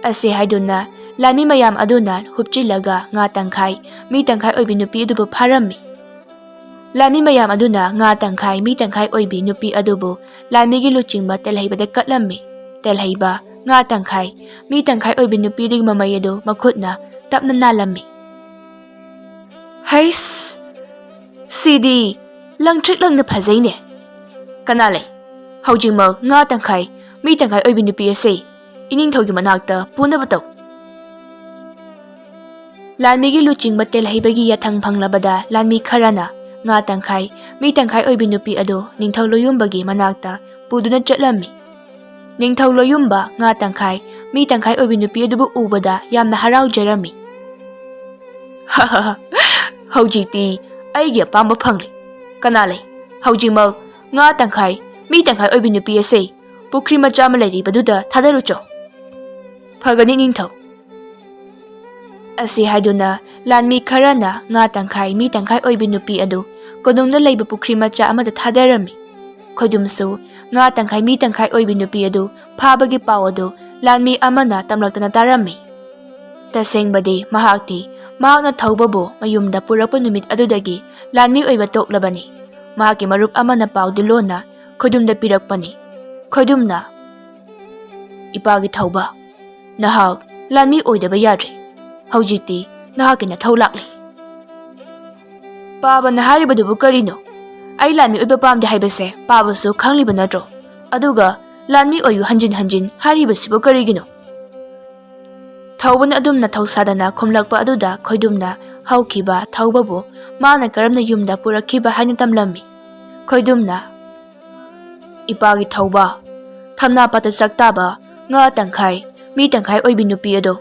ꯑꯁꯤ ꯍꯥꯏꯗꯨꯅ ꯂꯥꯟꯃꯤ ꯃꯌꯥꯝ ꯑꯗꯨꯅ ꯍꯨꯞꯆꯤꯜꯂꯒ ꯉꯥ ꯇꯪꯈꯥꯏ ꯃꯤ ꯇꯪꯈꯥꯏ ꯑꯣꯏꯕꯤ ꯅꯨꯄꯤ ꯑꯗꯨꯕꯨ ꯐꯥꯔꯝꯃꯤ꯫ ꯂꯥꯟꯃꯤ ꯃꯌꯥꯝ ꯑꯗꯨꯅ ꯉꯥ ꯇꯪꯈꯥꯏ ꯃꯤ ꯇꯪꯈꯥꯏ ꯑꯣꯏꯕꯤ ꯅꯨꯄꯤ ꯑꯗꯨꯕꯨ ꯂꯥꯟꯃꯤꯒꯤ ꯂꯨꯆꯤꯡꯕ ꯇꯦꯜꯍꯩꯕꯗ ꯀꯠꯂꯝꯃꯤ꯫ ꯇꯦꯜꯍꯩꯕ ꯉꯥ ꯇꯪꯈꯥꯏ ꯃꯤ ꯇꯪꯈꯥꯏ ꯑꯣꯏꯕꯤ ꯅꯨꯄꯤꯗꯨꯒꯤ ꯃꯃꯩ ꯑꯗꯨ ꯃꯈꯨꯠꯅ ꯇꯞꯅ ꯅꯥꯜꯂꯝꯃꯤ꯫ "ꯍꯩꯁ, ꯁꯤꯗꯤ ꯂꯪꯇ꯭ꯔꯤꯛ ꯂꯪꯅ ꯐꯖꯩꯅꯦ꯫ ꯀꯅꯥ ꯂꯩ? ꯍꯧꯖꯤꯛꯃꯛ ꯉꯥ ꯇꯪꯈꯥꯏ ꯃꯤ ꯇꯪꯈꯥꯏ ꯑꯣꯏꯕꯤ ꯅꯨꯄꯤ ꯑꯁꯦ ꯏꯅꯤꯡꯊꯧꯒꯤ ꯃꯅꯥꯛꯇ ꯄꯨꯅꯕ ꯇꯧ꯫" ꯂꯥꯟꯃꯤꯒꯤ ꯂꯨꯆꯤꯡꯕ ꯇꯦꯜꯍꯩꯕꯒꯤ ꯌꯥꯊꯪ ꯐꯪꯂꯕꯗ ꯂꯥꯟꯃꯤ ꯈꯔꯅ ꯉꯥ ꯇꯪꯈꯥꯏ ꯃꯤ ꯇꯪꯈꯥꯏ ꯑꯣꯏꯕꯤ ꯅꯨꯄꯤ ꯑꯗꯨ ꯅꯤꯡꯊꯧ ꯂꯣꯌꯨꯝꯕꯒꯤ ꯃꯅꯥꯛꯇ ꯄꯨꯗꯨꯅ ꯆꯠꯂꯝꯃꯤ꯫ ꯅꯤꯡꯊꯧ ꯂꯣꯌꯨꯝꯕ ꯉꯥ ꯇꯪꯈꯥꯏ ꯃꯤ ꯇꯪꯈꯥꯏ ꯑꯣꯏꯕꯤ ꯅꯨꯄꯤ ꯑꯗꯨꯕꯨ ꯎꯕꯗ ꯌꯥꯝꯅ ꯍꯔꯥꯎꯖꯔꯝꯃꯤ꯫ "ꯍꯧꯖꯤꯛꯇꯤ ꯑꯩꯒꯤ ꯑꯄꯥꯝꯕ ꯐꯪꯂꯦ꯫ ꯀꯅꯥ ꯂꯩ? ꯍꯧꯖꯤꯛꯃꯛ ꯉꯥ ꯇꯪꯈꯥꯏ ꯃꯤ ꯇꯪꯈꯥꯏ ꯑꯣꯏꯕꯤ ꯅꯨꯄꯤ ꯑꯁꯦ ꯄꯨꯈ꯭ꯔꯤ ꯃꯆꯥ ꯑꯃ ꯂꯩꯔꯤꯕꯗꯨꯗ ꯊꯥꯗꯔꯨꯆꯣ꯫" "ꯐꯒꯅꯤ ꯅꯤꯡꯊꯧ꯫" ꯑꯁꯤ ꯍꯥꯏꯗꯨꯅ ꯂꯥꯟꯃꯤ ꯈꯔꯅ ꯉꯥ ꯇꯪꯈꯥꯏ ꯃꯤ ꯇꯪꯈꯥꯏ ꯑꯣꯏꯕꯤ ꯅꯨꯄꯤ ꯑꯗꯨ ꯀꯣꯅꯨꯡꯗ ꯂꯩꯕ ꯄꯨꯈ꯭ꯔꯤ ꯃꯆꯥ ꯑꯃꯗ ꯊꯥꯗꯔꯝꯃꯤ꯫ ꯈꯣꯏꯗꯨꯝꯁꯨ ꯉꯥ ꯇꯪꯈꯥꯏ ꯃꯤ ꯇꯪꯈꯥꯏ ꯑꯣꯏꯕꯤ ꯅꯨꯄꯤ ꯑꯗꯨ ꯐꯥꯕꯒꯤ ꯄꯥꯎ ꯑꯗꯨ ꯂꯥꯟꯃꯤ ꯑꯃꯅ ꯇꯝꯂꯛꯇꯅ ꯇꯥꯔꯝꯃꯤ꯫ ꯇꯁꯦꯡꯕꯗꯤ ꯃꯍꯥꯛꯇꯤ ꯃꯍꯥꯛꯅ ꯊꯧꯕꯕꯨ ꯃꯌꯨꯝꯗ ꯄꯨꯔꯛꯄ ꯅꯨꯃꯤꯠ ꯑꯗꯨꯗꯒꯤ ꯂꯥꯟꯃꯤ ꯑꯣꯏꯕ ꯇꯣꯛꯂꯕꯅꯤ꯫ ꯃꯍꯥꯛꯀꯤ ꯃꯔꯨꯞ ꯑꯃꯅ ꯄꯥꯎꯗꯨ ꯂꯣꯟꯅ ꯈꯣꯏꯗꯨꯝꯗ ꯄꯤꯔꯛꯄꯅꯤ꯫ ꯈꯣꯏꯗꯨꯝꯅ, "ꯏꯄꯥꯒꯤ ꯊꯧꯕ, ꯅꯍꯥꯛ ꯂꯥꯟꯃꯤ ꯑꯣꯏꯗꯕ ꯌꯥꯗ꯭ꯔꯦ꯫ ꯍꯧꯖꯤꯛꯇꯤ ꯅꯍꯥꯛꯀꯤ ꯅꯊꯧ ꯂꯥꯛꯂꯦ꯫" "ꯄꯥꯕꯅ ꯍꯥꯏꯔꯤꯕꯗꯨꯕꯨ ꯀꯔꯤꯅꯣ? ꯑꯩ ꯂꯥꯟꯃꯤ ꯑꯣꯏꯕ ꯄꯥꯝꯗꯦ ꯍꯥꯏꯕꯁꯦ ꯄꯥꯕꯁꯨ ꯈꯪꯂꯤꯕ ꯅꯠꯇ꯭ꯔꯣ? ꯑꯗꯨꯒ ꯂꯥꯟꯃꯤ ꯑꯣꯏꯌꯨ ꯍꯟꯖꯤꯟ ꯍꯟꯖꯤꯟ ꯍꯥꯏꯔꯤꯕꯁꯤꯕꯨ ꯀꯔꯤꯒꯤꯅꯣ?" ꯊꯧꯕꯅ ꯑꯗꯨꯝꯅ ꯊꯧꯁꯥꯗꯅ ꯈꯨꯝꯂꯛꯄ ꯑꯗꯨꯗ ꯈꯣꯏꯗꯨꯝꯅ ꯍꯧꯈꯤꯕ ꯊꯧꯕꯕꯨ ꯃꯥꯅ ꯀꯔꯝꯅ ꯌꯨꯝꯗ ꯄꯨꯔꯛꯈꯤꯕ ꯍꯥꯏꯅ ꯇꯝꯂꯝꯃꯤ꯫ ꯈꯣꯏꯗꯨꯝꯅ, "ꯏꯄꯥꯒꯤ ꯊꯧꯕ, ꯊꯝꯅꯥ ꯄꯥꯠꯇ ꯆꯥꯛ ꯇꯥꯕ ꯉꯥ ꯇꯪꯈꯥꯏ, ꯃꯤ ꯇꯪꯈꯥꯏ ꯑꯣꯏꯕꯤ ꯅꯨꯄꯤ ꯑꯗꯣ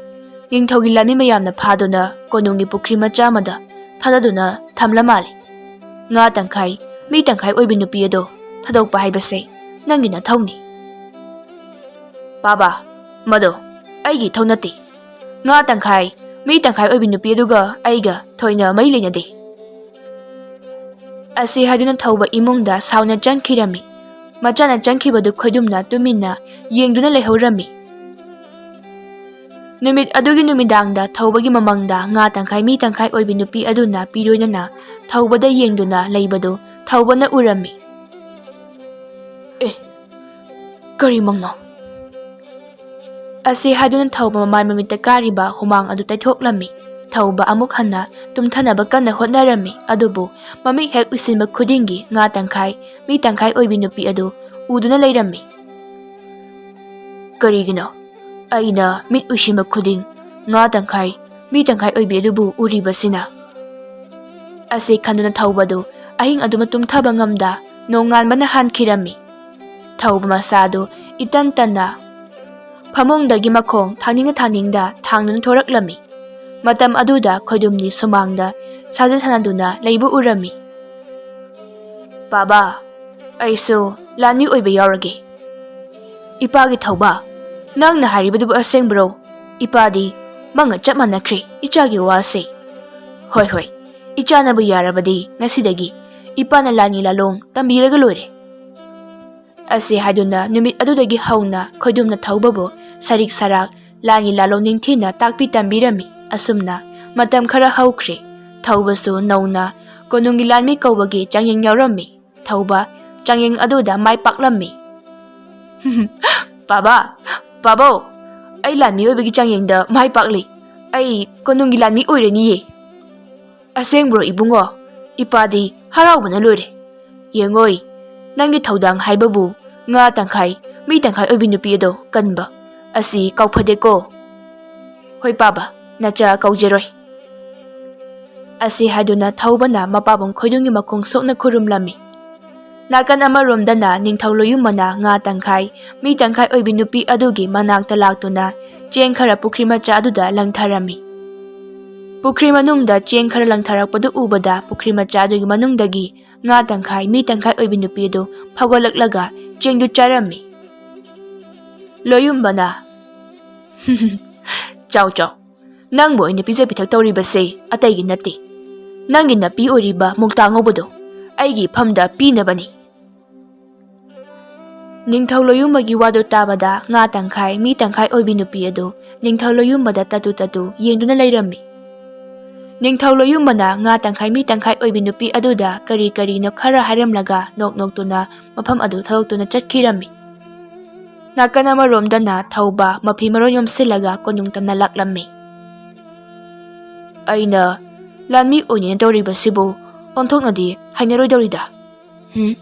ꯅꯤꯡꯊꯧꯒꯤ ꯂꯥꯟꯃꯤ ꯃꯌꯥꯝꯅ ꯐꯥꯗꯨꯅ ꯀꯣꯅꯨꯡꯒꯤ ꯄꯨꯈ꯭ꯔꯤ ꯃꯆꯥ ꯑꯃꯗ ꯊꯥꯗꯗꯨꯅ ꯊꯝꯂ ꯃꯥꯜꯂꯦ꯫ ꯉꯥ ꯇꯪꯈꯥꯏ, ꯃꯤ ꯇꯪꯈꯥꯏ ꯑꯣꯏꯕꯤ ꯅꯨꯄꯤ ꯑꯗꯣ ꯊꯥꯗꯣꯛꯄ ꯍꯥꯏꯕꯁꯦ ꯅꯪꯒꯤ ꯅꯊꯧꯅꯤ꯫" "ꯄꯥꯕꯥ, ꯃꯗꯣ ꯑꯩꯒꯤ ꯏꯊꯧ ꯅꯠꯇꯦ꯫ ꯉꯥ ꯇꯪꯈꯥꯏ, ꯃꯤ ꯇꯪꯈꯥꯏ ꯑꯣꯏꯕꯤ ꯅꯨꯄꯤ ꯑꯗꯨꯒ ꯑꯩꯒ ꯊꯣꯏꯅ ꯃꯔꯤ ꯂꯩꯅꯗꯦ꯫" ꯑꯁꯤ ꯍꯥꯏꯗꯨꯅ ꯊꯧꯕ ꯏꯃꯨꯡꯗ ꯁꯥꯎꯅ ꯆꯪꯈꯤꯔꯝꯃꯤ꯫ ꯃꯆꯥꯅ ꯆꯪꯈꯤꯕꯗꯨ ꯈꯣꯏꯗꯨꯝꯅ ꯇꯨꯃꯤꯟꯅ ꯌꯦꯡꯗꯨꯅ ꯂꯩꯍꯧꯔꯝꯃꯤ꯫ ꯅꯨꯃꯤꯠ ꯑꯗꯨꯒꯤ ꯅꯨꯃꯤꯗꯥꯡꯗ ꯊꯧꯕꯒꯤ ꯃꯃꯪꯗ ꯉꯥ ꯇꯪꯈꯥꯏ ꯃꯤ ꯇꯪꯈꯥꯏ ꯑꯣꯏꯕꯤ ꯅꯨꯄꯤ ꯑꯗꯨꯅ ꯄꯤꯔꯣꯏꯅꯅ ꯊꯧꯕꯗ ꯌꯦꯡꯗꯨꯅ ꯂꯩꯕꯗꯨ ꯊꯧꯕꯅ ꯎꯔꯝꯃꯤ꯫ "ꯑꯦ, ꯀꯔꯤ ꯃꯪꯅꯣ?" ꯑꯁꯤ ꯍꯥꯏꯗꯨꯅ ꯊꯧꯕ ꯃꯃꯥꯏ ꯃꯃꯤꯠꯇ ꯀꯥꯔꯤꯕ ꯍꯨꯃꯥꯡ ꯑꯗꯨ ꯇꯩꯊꯣꯛꯂꯝꯃꯤ꯫ ꯊꯧꯕ ꯑꯃꯨꯛ ꯍꯟꯅ ꯇꯨꯝꯊꯅꯕ ꯀꯟꯅ ꯍꯣꯠꯅꯔꯝꯃꯤ, ꯑꯗꯨꯕꯨ ꯃꯃꯤꯠ ꯍꯦꯛ ꯎꯏꯁꯤꯟꯕ ꯈꯨꯗꯤꯡꯒꯤ ꯉꯥ ꯇꯪꯈꯥꯏ, ꯃꯤ ꯇꯪꯈꯥꯏ ꯑꯣꯏꯕꯤ ꯅꯨꯄꯤ ꯑꯗꯨ ꯎꯗꯨꯅ ꯂꯩꯔꯝꯃꯤ꯫ "ꯀꯔꯤꯒꯤꯅꯣ ꯑꯩꯅ ꯃꯤꯠ ꯎꯏꯁꯤꯟꯕ ꯈꯨꯗꯤꯡ ꯉꯥ ꯇꯪꯈꯥꯏ, ꯃꯤ ꯇꯪꯈꯥꯏ ꯑꯣꯏꯕꯤ ꯑꯗꯨꯕꯨ ꯎꯔꯤꯕꯁꯤꯅ?" ꯑꯁꯤ ꯈꯟꯗꯨꯅ ꯊꯧꯕꯗꯨ ꯑꯍꯤꯡ ꯑꯗꯨꯃ ꯇꯨꯝꯊꯕ ꯉꯝꯗ ꯅꯣꯡꯉꯥꯟꯕꯅ ꯍꯥꯟꯈꯤꯔꯝꯃꯤ꯫ ꯊꯧꯕ ꯃꯁꯥꯗꯨ ꯏꯇꯟ ꯇꯟꯅ ꯐꯃꯨꯡꯗꯒꯤ ꯃꯈꯣꯡ ꯊꯥꯡꯅꯤꯡ ꯊꯥꯡꯅꯤꯡꯗ ꯊꯥꯡꯗꯨꯅ ꯊꯣꯔꯛꯂꯝꯃꯤ꯫ ꯃꯇꯝ ꯑꯗꯨꯗ ꯈꯣꯏꯗꯨꯝꯅꯤ ꯁꯨꯃꯥꯡꯗ ꯁꯥꯖꯦꯜ ꯁꯥꯟꯅꯗꯨꯅ ꯂꯩꯕ ꯎꯔꯝꯃꯤ꯫ "ꯄꯥꯕꯥ, ꯑꯩꯁꯨ ꯂꯥꯟꯃꯤ ꯑꯣꯏꯕ ꯌꯥꯎꯔꯒꯦ꯫" "ꯏꯄꯥꯒꯤ ꯊꯧꯕ, ꯅꯪꯅ ꯍꯥꯏꯔꯤꯕꯗꯨꯕꯨ ꯑꯁꯦꯡꯕ꯭ꯔꯣ? ꯏꯄꯥꯗꯤ ꯃꯪꯒ ꯆꯞ ꯃꯥꯟꯅꯈ꯭ꯔꯦ ꯏꯆꯥꯒꯤ ꯋꯥꯁꯦ꯫ ꯍꯣꯏ, ꯍꯣꯏ, ꯏꯆꯥꯅꯕꯨ ꯌꯥꯔꯕꯗꯤ ꯉꯁꯤꯗꯒꯤ ꯏꯄꯥꯅ ꯂꯥꯟꯒꯤ ꯂꯥꯂꯣꯡ ꯇꯝꯕꯤꯔꯒ ꯂꯣꯏꯔꯦ꯫" ꯑꯁꯤ ꯍꯥꯏꯗꯨꯅ ꯅꯨꯃꯤꯠ ꯑꯗꯨꯗꯒꯤ ꯍꯧꯅ ꯈꯣꯏꯗꯨꯝꯅ ꯊꯧꯕꯕꯨ ꯁꯔꯤꯛ ꯁꯔꯥꯛ ꯂꯥꯟꯒꯤ ꯂꯥꯂꯣꯡ ꯅꯤꯡꯊꯤꯅ ꯇꯥꯛꯄꯤ ꯇꯝꯕꯤꯔꯝꯃꯤ꯫ ꯑꯁꯨꯝꯅ ꯃꯇꯝ ꯈꯔ ꯍꯧꯈ꯭ꯔꯦ꯫ ꯊꯧꯕꯁꯨ ꯅꯧꯅ ꯀꯣꯅꯨꯡꯒꯤ ꯂꯥꯟꯃꯤ ꯀꯧꯕꯒꯤ ꯆꯥꯡꯌꯦꯡ ꯌꯥꯎꯔꯝꯃꯤ꯫ ꯊꯧꯕ ꯆꯥꯡꯌꯦꯡ ꯑꯗꯨꯗ ꯃꯥꯏ ꯄꯥꯛꯂꯝꯃꯤ꯫ "ꯄꯥꯕꯥ, ꯄꯥꯕꯧ, ꯑꯩ ꯂꯥꯟꯃꯤ ꯑꯣꯏꯕꯒꯤ ꯆꯥꯡꯌꯦꯡꯗ ꯃꯥꯏ ꯄꯥꯛꯂꯤ꯫ ꯑꯩ ꯀꯣꯅꯨꯡꯒꯤ ꯂꯥꯟꯃꯤ ꯑꯣꯏꯔꯅꯤꯌꯦ꯫" "ꯑꯁꯦꯡꯕ꯭ꯔꯣ ꯏꯕꯨꯡꯉꯣ? ꯏꯄꯥꯗꯤ ꯍꯔꯥꯎꯕꯅ ꯂꯣꯏꯔꯦ꯫ ꯌꯦꯡꯉꯣꯏ, ꯅꯪꯒꯤ ꯊꯧꯗꯥꯡ ꯍꯥꯏꯕꯕꯨ ꯉꯥ ꯇꯪꯈꯥꯏ, ꯃꯤ ꯇꯪꯈꯥꯏ ꯑꯣꯏꯕꯤ ꯅꯨꯄꯤ ꯑꯗꯣ ꯀꯟꯕ꯫ ꯑꯁꯤ ꯀꯥꯎꯐꯗꯦꯀꯣ꯫" "ꯍꯣꯏ ꯄꯥꯕ, ꯅꯆꯥ ꯀꯧꯖꯔꯣꯏ"꯫ ꯑꯁꯤ ꯍꯥꯏꯗꯨꯅ ꯊꯧꯕꯅ ꯃꯄꯥꯕꯨꯡ ꯈꯣꯏꯗꯨꯝꯒꯤ ꯃꯈꯣꯡ ꯁꯣꯛꯅ ꯈꯨꯔꯨꯝꯂꯝꯃꯤ꯫ ꯅꯥꯀꯟ ꯑꯃꯔꯣꯝꯗꯅ ꯅꯤꯡꯊꯧ ꯂꯣꯌꯨꯝꯕꯅ ꯉꯥ ꯇꯪꯈꯥꯏ, ꯃꯤ ꯇꯪꯈꯥꯏ ꯑꯣꯏꯕꯤ ꯅꯨꯄꯤ ꯑꯗꯨꯒꯤ ꯃꯅꯥꯛꯇ ꯂꯥꯛꯇꯨꯅ ꯆꯦꯡ ꯈꯔ ꯄꯨꯈ꯭ꯔꯤ ꯃꯆꯥ ꯑꯗꯨꯗ ꯂꯪꯊꯔꯝꯃꯤ꯫ ꯄꯨꯈ꯭ꯔꯤ ꯃꯅꯨꯡꯗ ꯆꯦꯡ ꯈꯔ ꯂꯪꯊꯔꯛꯄꯗꯨ ꯎꯕꯗ ꯄꯨꯈ꯭ꯔꯤ ꯃꯆꯥ ꯑꯗꯨꯒꯤ ꯃꯅꯨꯡꯗꯒꯤ ꯉꯥ ꯇꯪꯈꯥꯏ, ꯃꯤ ꯇꯪꯈꯥꯏ ꯑꯣꯏꯕꯤ ꯅꯨꯄꯤ ꯑꯗꯨ ꯐꯥꯎꯒꯠꯂꯛꯂꯒ ꯆꯦꯡꯗꯨ ꯆꯥꯔꯝꯃꯤ꯫ ꯂꯣꯌꯨꯝꯕꯅ, "ꯆꯥꯎ ꯆꯥꯎ, ꯅꯪꯕꯨ ꯑꯩꯅ ꯄꯤꯖ ꯄꯤꯊꯛ ꯇꯧꯔꯤꯕꯁꯦ ꯑꯇꯩꯒꯤ ꯅꯠꯇꯦ, ꯅꯪꯒꯤ ꯅꯄꯤ ꯑꯣꯏꯔꯤꯕ ꯃꯨꯛꯇꯥ ꯉꯧꯕꯗꯣ ꯑꯩꯒꯤ ꯏꯐꯝꯗ ꯄꯤꯅꯕꯅꯤ"꯫ ꯅꯤꯡꯊꯧ ꯂꯣꯌꯨꯝꯕꯒꯤ ꯋꯥꯗꯨ ꯇꯥꯕꯗ ꯉꯥ ꯇꯪꯈꯥꯏ, ꯃꯤ ꯇꯪꯈꯥꯏ ꯑꯣꯏꯕꯤ ꯅꯨꯄꯤ ꯑꯗꯨ ꯅꯤꯡꯊꯧ ꯂꯣꯌꯨꯝꯕꯗ ꯇꯠꯇꯨ ꯇꯠꯇꯨ ꯌꯦꯡꯗꯨꯅ ꯂꯩꯔꯝꯃꯤ꯫ ꯅꯤꯡꯊꯧ ꯂꯣꯌꯨꯝꯕꯅ ꯉꯥ ꯇꯪꯈꯥꯏ, ꯃꯤ ꯇꯪꯈꯥꯏ ꯑꯣꯏꯕꯤ ꯅꯨꯄꯤ ꯑꯗꯨꯗ ꯀꯔꯤ ꯀꯔꯤꯅꯣ ꯈꯔ ꯍꯥꯏꯔꯝꯂꯒ ꯅꯣꯛ ꯅꯣꯛꯇꯨꯅ ꯃꯐꯝ ꯑꯗꯨ ꯊꯥꯗꯣꯛꯇꯨꯅ ꯆꯠꯈꯤꯔꯝꯃꯤ꯫ ꯅꯥꯀꯟ ꯑꯃꯔꯣꯝꯗꯅ ꯊꯧꯕ ꯃꯐꯤ ꯃꯔꯣꯟ ꯌꯣꯝꯁꯤꯜꯂꯒ ꯀꯣꯅꯨꯡ ꯇꯝꯅ ꯂꯥꯛꯂꯝꯃꯤ꯫ "ꯑꯩꯅ ꯂꯥꯟꯃꯤ ꯑꯣꯏꯅꯦꯅ ꯇꯧꯔꯤꯕꯁꯤꯕꯨ ꯑꯣꯟꯊꯣꯛꯅꯗꯤ ꯍꯩꯅꯔꯣꯏꯗꯧꯔꯤꯗ꯫ ꯍꯨꯝ?"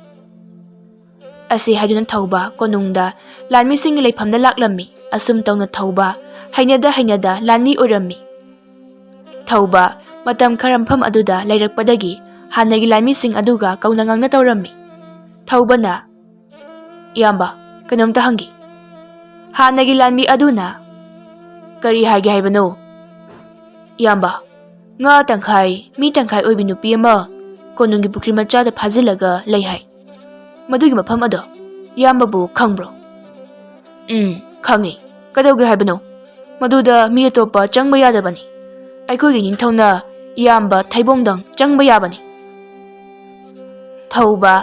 ꯑꯁꯤ ꯍꯥꯏꯗꯨꯅ ꯊꯧꯕ ꯀꯣꯅꯨꯡꯗ ꯂꯥꯟꯃꯤꯁꯤꯡꯒꯤ ꯂꯩꯐꯝꯗ ꯂꯥꯛꯂꯝꯃꯤ꯫ ꯑꯁꯨꯝ ꯇꯧꯅ ꯊꯧꯕ ꯍꯩꯅꯗ ꯍꯩꯅꯗ ꯂꯥꯟꯃꯤ ꯑꯣꯏꯔꯝꯃꯤ꯫ ꯊꯧꯕ ꯃꯇꯝ ꯈꯔ ꯃꯐꯝ ꯑꯗꯨꯗ ꯂꯩꯔꯛꯄꯗꯒꯤ ꯍꯥꯟꯅꯒꯤ ꯂꯥꯟꯃꯤꯁꯤꯡ ꯑꯗꯨꯒ ꯀꯧꯅ ꯉꯥꯡꯅ ꯇꯧꯔꯝꯃꯤ꯫ ꯊꯧꯕꯅ, "ꯏꯌꯥꯝꯕ, ꯀꯩꯅꯣꯝꯇ ꯍꯪꯒꯦ"꯫ ꯍꯥꯟꯅꯒꯤ ꯂꯥꯟꯃꯤ ꯑꯗꯨꯅ, "ꯀꯔꯤ ꯍꯥꯏꯒꯦ ꯍꯥꯏꯕꯅꯣ?" "ꯏꯌꯥꯝꯕ, ꯉꯥ ꯇꯪꯈꯥꯏ, ꯃꯤ ꯇꯪꯈꯥꯏ ꯑꯣꯏꯕꯤ ꯅꯨꯄꯤ ꯑꯃ ꯀꯣꯅꯨꯡꯒꯤ ꯄꯨꯈ꯭ꯔꯤ ꯃꯆꯥꯗ ꯐꯥꯖꯤꯜꯂꯒ ꯂꯩ ꯍꯥꯏ꯫ ꯃꯗꯨꯒꯤ ꯃꯐꯝ ꯑꯗꯣ ꯏꯌꯥꯝꯕꯕꯨ ꯈꯪꯕ꯭ꯔꯣ?" "ꯎꯝ, ꯈꯪꯉꯤ꯫ ꯀꯩꯗꯧꯒꯦ ꯍꯥꯏꯕꯅꯣ? ꯃꯗꯨꯗ ꯃꯤ ꯑꯇꯣꯞꯄ ꯆꯪꯕ ꯌꯥꯗꯕꯅꯤ꯫ ꯑꯩꯈꯣꯏꯒꯤ ꯅꯤꯡꯊꯧꯅ ꯏꯌꯥꯝꯕ ꯊꯩꯕꯣꯡꯗꯪ ꯆꯪꯕ ꯌꯥꯕꯅꯤ"꯫ ꯊꯧꯕ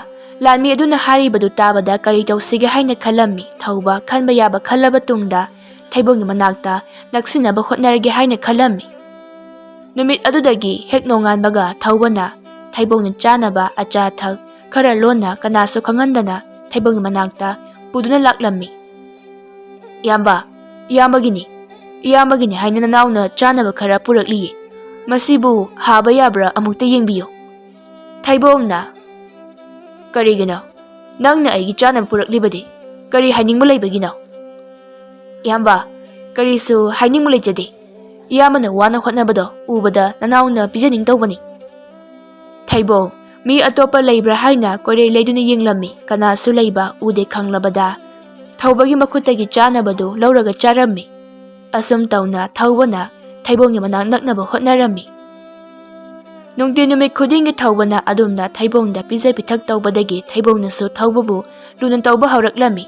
ꯂꯥꯟꯃꯤ ꯑꯗꯨꯅ ꯍꯥꯏꯔꯤꯕꯗꯨ ꯇꯥꯕꯗ ꯀꯔꯤ ꯇꯧꯁꯤꯒꯦ ꯍꯥꯏꯅ ꯈꯜꯂꯝꯃꯤ꯫ ꯊꯧꯕ ꯈꯟꯕ ꯌꯥꯕ ꯈꯜꯂꯕ ꯇꯨꯡꯗ ꯊꯩꯕꯣꯡꯒꯤ ꯃꯅꯥꯛꯇ ꯅꯛꯁꯤꯟꯅꯕ ꯍꯣꯠꯅꯔꯒꯦ ꯍꯥꯏꯅ ꯈꯜꯂꯝꯃꯤ꯫ ꯅꯨꯃꯤꯠ ꯑꯗꯨꯗꯒꯤ ꯍꯦꯛ ꯅꯣꯡꯉꯥꯟꯕꯒ ꯊꯧꯕꯅ ꯊꯩꯕꯣꯡꯅ ꯆꯥꯅꯕ ꯑꯆꯥ ꯑꯊꯛ ꯈꯔ ꯂꯣꯟꯅ ꯀꯅꯥꯁꯨ ꯈꯪꯍꯟꯗꯅ ꯊꯩꯕꯣꯡꯒꯤ ꯃꯅꯥꯛꯇ ꯄꯨꯗꯨꯅ ꯂꯥꯛꯂꯝꯃꯤ꯫ "ꯏꯌꯥꯝꯕ, ꯏꯌꯥꯝꯕꯒꯤꯅꯤ, ꯏꯌꯥꯝꯕꯒꯤꯅꯤ ꯍꯥꯏꯅ ꯅꯅꯥꯎꯅ ꯆꯥꯅꯕ ꯈꯔ ꯄꯨꯔꯛꯂꯤꯌꯦ꯫ ꯃꯁꯤꯕꯨ ꯍꯥꯕ ꯌꯥꯕ꯭ꯔꯥ ꯑꯃꯨꯛꯇ ꯌꯦꯡꯕꯤꯌꯨ"꯫ ꯊꯩꯕꯣꯡꯅ, "ꯀꯔꯤꯒꯤꯅꯣ? ꯅꯪꯅ ꯑꯩꯒꯤ ꯆꯥꯅꯕ ꯄꯨꯔꯛꯂꯤꯕꯗꯤ ꯀꯔꯤ ꯍꯥꯏꯅꯤꯡꯕ ꯂꯩꯕꯒꯤꯅꯣ?" "ꯏꯌꯥꯝꯕ, ꯀꯔꯤꯁꯨ ꯍꯥꯏꯅꯤꯡꯕ ꯂꯩꯖꯗꯦ꯫ ꯏꯌꯥꯝꯕꯅ ꯋꯥꯅ ꯍꯣꯠꯅꯕꯗꯣ ꯎꯕꯗ ꯅꯅꯥꯎꯅ ꯄꯤꯖꯅꯤꯡ ꯇꯧꯕꯅꯤ꯫ ꯊꯩꯕꯣꯡ, ꯃꯤ ꯑꯇꯣꯞꯄ ꯂꯩꯕ꯭ꯔꯥ ꯍꯥꯏꯅ ꯀꯣꯏꯔꯦ ꯂꯩꯗꯨꯅ ꯌꯦꯡꯂꯝꯃꯤ, ꯀꯅꯥꯁꯨ ꯂꯩꯕ ꯎꯗꯦ ꯈꯪꯂꯕꯗ, ꯊꯧꯕꯒꯤ ꯃꯈꯨꯠꯇꯒꯤ ꯆꯥꯅꯕꯗꯨ ꯂꯧꯔꯒ ꯆꯥꯔꯝꯃꯤ꯫ ꯑꯁꯨꯝ ꯇꯧꯅ ꯊꯧꯕꯅ ꯊꯩꯕꯣꯡꯒꯤ ꯃꯅꯥꯛ ꯅꯛꯅꯕ ꯍꯣꯠꯅꯔꯝꯃꯤ꯫ ꯅꯨꯡꯇꯤ ꯅꯨꯃꯤꯠ ꯈꯨꯗꯤꯡꯒꯤ ꯊꯧꯕꯅ ꯑꯗꯨꯝꯅ ꯊꯩꯕꯣꯡꯗ ꯄꯤꯖ ꯄꯤꯊꯛ ꯇꯧꯕꯗꯒꯤ ꯊꯩꯕꯣꯡꯅꯁꯨ ꯊꯧꯕꯕꯨ ꯂꯨꯅ ꯇꯧꯕ ꯍꯧꯔꯛꯂꯝꯃꯤ꯫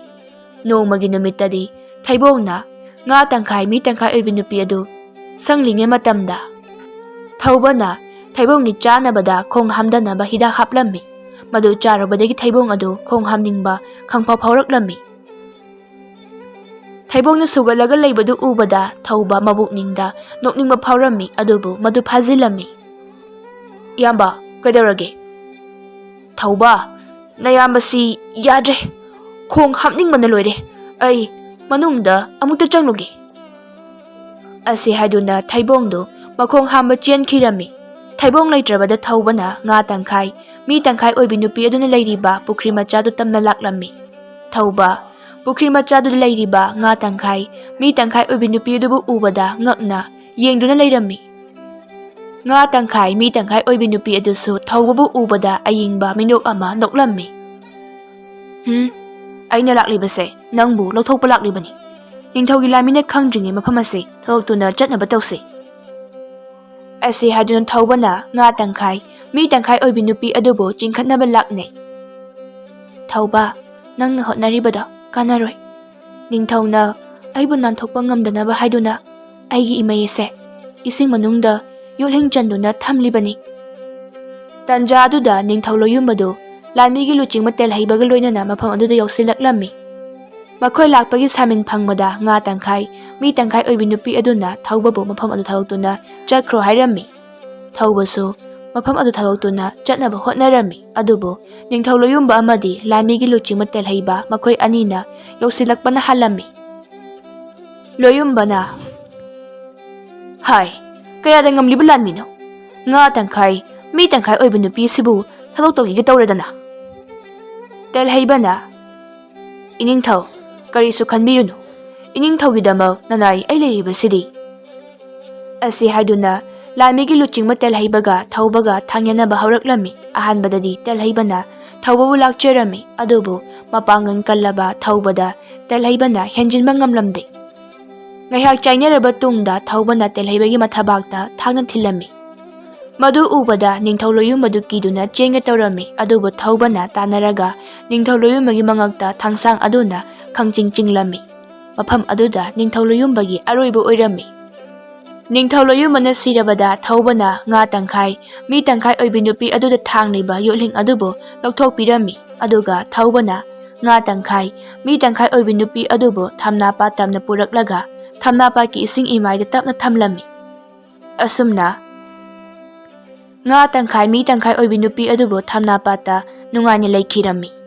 ꯅꯣꯡꯃꯒꯤ ꯅꯨꯃꯤꯠꯇꯗꯤ ꯊꯩꯕꯣꯡꯅ ꯉꯥ ꯇꯪꯈꯥꯏ ꯃꯤ ꯇꯪꯈꯥꯏ ꯑꯣꯏꯕꯤ ꯅꯨꯄꯤ ꯑꯗꯨ ꯁꯪꯂꯤꯉꯩ ꯃꯇꯝꯗ, ꯊꯧꯕꯅ ꯊꯩꯕꯣꯡꯒꯤ ꯆꯥꯅꯕꯗ ꯈꯣꯡ ꯍꯥꯝꯗꯅꯕ ꯍꯤꯗꯥꯛ ꯍꯥꯞꯂꯝꯃꯤ꯫ ꯃꯗꯨ ꯆꯥꯔꯨꯕꯗꯒꯤ ꯊꯩꯕꯣꯡ ꯑꯗꯨ ꯈꯣꯡ ꯍꯥꯝꯅꯤꯡꯕ ꯈꯪꯐꯥꯎ ꯐꯥꯎꯔꯛꯂꯝꯃꯤ꯫ ꯊꯩꯕꯣꯡꯅ ꯁꯨꯒꯠꯂꯒ ꯂꯩꯕꯗꯨ ꯎꯕꯗ ꯊꯧꯕ ꯃꯕꯨꯛꯅꯤꯡꯗ ꯅꯣꯛꯅꯤꯡꯕ ꯐꯥꯎꯔꯝꯃꯤ, ꯑꯗꯨꯕꯨ ꯃꯗꯨ ꯐꯥꯖꯤꯜꯂꯝꯃꯤ꯫ "ꯏꯌꯥꯝꯕ, ꯀꯩꯗꯧꯔꯒꯦ?" "ꯊꯧꯕ, ꯅꯌꯥꯝꯕꯁꯤ ꯌꯥꯗ꯭ꯔꯦ꯫ ꯈꯣꯡ ꯍꯥꯞꯅꯤꯡꯕꯅ ꯂꯣꯏꯔꯦ꯫ ꯑꯩ ꯃꯅꯨꯡꯗ ꯑꯃꯨꯛꯇ ꯆꯪꯂꯨꯒꯦ"꯫ ꯑꯁꯤ ꯍꯥꯏꯗꯨꯅ ꯊꯩꯕꯣꯡꯗꯨ ꯃꯈꯣꯡ ꯍꯥꯝꯕ ꯆꯦꯟꯈꯤꯔꯝꯃꯤ꯫ ꯊꯩꯕꯣꯡ ꯂꯩꯇ꯭ꯔꯕꯗ ꯊꯧꯕꯅ ꯉꯥ ꯇꯪꯈꯥꯏ, ꯃꯤ ꯇꯪꯈꯥꯏ ꯑꯣꯏꯕꯤ ꯅꯨꯄꯤ ꯑꯗꯨꯅ ꯂꯩꯔꯤꯕ ꯄꯨꯈ꯭ꯔꯤ ꯃꯆꯥꯗꯨ ꯇꯝꯅ ꯂꯥꯛꯂꯝꯃꯤ꯫ ꯊꯧꯕ, ꯄꯨꯈ꯭ꯔꯤ ꯃꯆꯥꯗꯨꯗ ꯂꯩꯔꯤꯕ ꯉꯥ ꯇꯪꯈꯥꯏ, ꯃꯤ ꯇꯪꯈꯥꯏ ꯑꯣꯏꯕꯤ ꯅꯨꯄꯤ ꯑꯗꯨꯕꯨ ꯎꯕꯗ ꯉꯛꯅ ꯌꯦꯡꯗꯨꯅ ꯂꯩꯔꯝꯃꯤ꯫ ꯉꯥ ꯇꯪꯈꯥꯏ, ꯃꯤ ꯇꯪꯈꯥꯏ ꯑꯣꯏꯕꯤ ꯅꯨꯄꯤ ꯑꯗꯨꯁꯨ ꯊꯧꯕꯕꯨ ꯎꯕꯗ ꯑꯌꯤꯡꯕ ꯃꯤꯅꯣꯛ ꯑꯃ ꯅꯣꯛꯂꯝꯃꯤ꯫ "ꯍꯨꯝ, ꯑꯩꯅ ꯂꯥꯛꯂꯤꯕꯁꯦ ꯅꯪꯕꯨ ꯂꯧꯊꯣꯛꯄ ꯂꯥꯛꯂꯤꯕꯅꯤ꯫ ꯅꯤꯡꯊꯧꯒꯤ ꯂꯥꯟꯃꯤꯅ ꯈꯪꯗ꯭ꯔꯤꯉꯩ ꯃꯐꯝ ꯑꯁꯤ ꯊꯥꯗꯣꯛꯇꯨꯅ ꯆꯠꯅꯕ ꯇꯧꯁꯤ"꯫ ꯑꯁꯤ ꯍꯥꯏꯗꯨꯅ ꯊꯧꯕꯅ ꯉꯥ ꯇꯪꯈꯥꯏ, ꯃꯤ ꯇꯪꯈꯥꯏ ꯑꯣꯏꯕꯤ ꯅꯨꯄꯤ ꯑꯗꯨꯕꯨ ꯆꯤꯡꯈꯠꯅꯕ ꯂꯥꯛꯅꯩ꯫ "ꯊꯧꯕ, ꯅꯪꯅ ꯍꯣꯠꯅꯔꯤꯕꯗꯣ ꯀꯥꯟꯅꯔꯣꯏ꯫ ꯅꯤꯡꯊꯧꯅ ꯑꯩꯕꯨ ꯅꯥꯟꯊꯣꯛꯄ ꯉꯝꯗꯅꯕ ꯍꯥꯏꯗꯨꯅ ꯑꯩꯒꯤ ꯏꯃꯩ ꯑꯁꯦ ꯏꯁꯤꯡ ꯃꯅꯨꯡꯗ ꯌꯣꯠꯂꯤꯡ ꯆꯟꯗꯨꯅ ꯊꯝꯂꯤꯕꯅꯤ"꯫ ꯇꯟꯖꯥ ꯑꯗꯨꯗ ꯅꯤꯡꯊꯧ ꯂꯣꯌꯨꯝꯕꯗꯨ ꯂꯥꯟꯃꯤꯒꯤ ꯂꯨꯆꯤꯡꯕ ꯇꯦꯜꯍꯩꯕꯒ ꯂꯣꯏꯅꯅ ꯃꯐꯝ ꯑꯗꯨꯗ ꯌꯧꯁꯤꯜꯂꯛꯂꯝꯃꯤ꯫ ꯃꯈꯣꯏ ꯂꯥꯛꯄꯒꯤ ꯁꯥꯃꯤꯟ ꯐꯪꯕꯗ ꯉꯥ ꯇꯪꯈꯥꯏ, ꯃꯤ ꯇꯪꯈꯥꯏ ꯑꯣꯏꯕꯤ ꯅꯨꯄꯤ ꯑꯗꯨꯅ ꯊꯧꯕꯕꯨ ꯃꯐꯝ ꯑꯗꯨ ꯊꯥꯗꯣꯛꯇꯨꯅ ꯆꯠꯈ꯭ꯔꯣ ꯍꯥꯏꯔꯝꯃꯤ꯫ ꯊꯧꯕꯁꯨ ꯃꯐꯝ ꯑꯗꯨ ꯊꯥꯗꯣꯛꯇꯨꯅ ꯆꯠꯅꯕ ꯍꯣꯠꯅꯔꯝꯃꯤ꯫ ꯑꯗꯨꯕꯨ ꯅꯤꯡꯊꯧ ꯂꯣꯌꯨꯝꯕ ꯑꯃꯗꯤ ꯂꯥꯟꯃꯤꯒꯤ ꯂꯨꯆꯤꯡꯕ ꯇꯦꯜꯍꯩꯕ ꯃꯈꯣꯏ ꯑꯅꯤꯅ ꯌꯧꯁꯤꯜꯂꯛꯄꯅ ꯍꯥꯜꯂꯝꯃꯤ꯫ ꯂꯣꯌꯨꯝꯕꯅ, "ꯍꯥꯏ, ꯀꯌꯥꯗ ꯉꯝꯂꯤꯕ ꯂꯥꯟꯃꯤꯅꯣ? ꯉꯥ ꯇꯪꯈꯥꯏ, ꯃꯤ ꯇꯪꯈꯥꯏ ꯑꯣꯏꯕ ꯅꯨꯄꯤꯁꯤꯕꯨ ꯊꯥꯗꯣꯛ ꯇꯧꯈꯤꯒꯦ ꯇꯧꯔꯗꯅ"꯫ ꯇꯦꯜꯍꯩꯕꯅ, "ꯏꯅꯤꯡꯊꯧ, ꯀꯔꯤꯁꯨ ꯈꯟꯕꯤꯔꯨꯅꯨ꯫ ꯏꯅꯤꯡꯊꯧꯒꯤꯗꯃꯛ ꯅꯅꯥꯏ ꯑꯩ ꯂꯩꯔꯤꯕꯁꯤꯗꯤ"꯫ ꯑꯁꯤ ꯍꯥꯏꯗꯨꯅ ꯂꯥꯟꯃꯤꯒꯤ ꯂꯨꯆꯤꯡꯕ ꯇꯦꯜꯍꯩꯕꯒ ꯊꯧꯕꯒ ꯊꯥꯡꯌꯥꯅꯕ ꯍꯧꯔꯛꯂꯝꯃꯤ꯫ ꯑꯍꯥꯟꯕꯗꯗꯤ ꯇꯦꯜꯍꯩꯕꯅ ꯊꯧꯕꯕꯨ ꯂꯥꯛꯆꯔꯝꯃꯤ, ꯑꯗꯨꯕꯨ ꯃꯄꯥꯡꯒꯜ ꯀꯜꯂꯕ ꯊꯧꯕꯗ ꯇꯦꯜꯍꯩꯕꯅ ꯍꯦꯟꯖꯤꯟꯕ ꯉꯝꯂꯝꯗꯦ꯫ ꯉꯥꯏꯍꯥꯛ ꯆꯥꯏꯅꯔꯕ ꯇꯨꯡꯗ ꯊꯧꯕꯅ ꯇꯦꯜꯍꯩꯕꯒꯤ ꯃꯊꯕꯥꯛꯇ ꯊꯥꯡꯅ ꯊꯤꯜꯂꯝꯃꯤ꯫ ꯃꯗꯨ ꯎꯕꯗ ꯅꯤꯡꯊꯧ ꯂꯣꯌꯨꯝꯕꯗꯨ ꯀꯤꯗꯨꯅ ꯆꯦꯟꯒꯦ ꯇꯧꯔꯝꯃꯤ, ꯑꯗꯨꯕꯨ ꯊꯧꯕꯅ ꯇꯥꯟꯅꯔꯒ ꯅꯤꯡꯊꯧ ꯂꯣꯌꯨꯝꯕꯒꯤ ꯃꯉꯛꯇ ꯊꯥꯡꯁꯥꯡ ꯑꯗꯨꯅ ꯈꯪꯆꯤꯡ ꯆꯤꯡꯂꯝꯃꯤ꯫ ꯃꯐꯝ ꯑꯗꯨꯗ ꯅꯤꯡꯊꯧ ꯂꯣꯌꯨꯝꯕꯒꯤ ꯑꯔꯣꯏꯕ ꯑꯣꯏꯔꯝꯃꯤ꯫ ꯅꯤꯡꯊꯧ ꯂꯣꯌꯨꯝꯕꯅ ꯁꯤꯔꯕꯗ ꯊꯧꯕꯅ ꯉꯥ ꯇꯪꯈꯥꯏ, ꯃꯤ ꯇꯪꯈꯥꯏ ꯑꯣꯏꯕꯤ ꯅꯨꯄꯤ ꯑꯗꯨꯗ ꯊꯥꯡꯂꯤꯕ ꯌꯣꯠꯂꯤꯡ ꯑꯗꯨꯕꯨ ꯂꯧꯊꯣꯛꯄꯤꯔꯝꯃꯤ, ꯑꯗꯨꯒ ꯊꯧꯕꯅ ꯉꯥ ꯇꯪꯈꯥꯏ, ꯃꯤ ꯇꯪꯈꯥꯏ ꯑꯣꯏꯕꯤ ꯅꯨꯄꯤ ꯑꯗꯨꯕꯨ ꯊꯝꯅꯥ ꯄꯥꯠ ꯇꯝꯅ ꯄꯨꯔꯛꯂꯒ ꯊꯝꯅꯥ ꯄꯥꯠꯀꯤ ꯏꯁꯤꯡ ꯏꯃꯥꯏꯗ ꯇꯞꯅ ꯊꯝꯂꯝꯃꯤ꯫ ꯑꯁꯨꯝꯅ ꯉꯥ ꯇꯪꯈꯥꯏ, ꯃꯤ ꯇꯪꯈꯥꯏ ꯑꯣꯏꯕꯤ ꯅꯨꯄꯤ ꯑꯗꯨꯕꯨ ꯊꯝꯅꯥ ꯄꯥꯠꯇ ꯅꯨꯡꯉꯥꯏꯅ ꯂꯩꯈꯤꯔꯝꯃꯤ꯫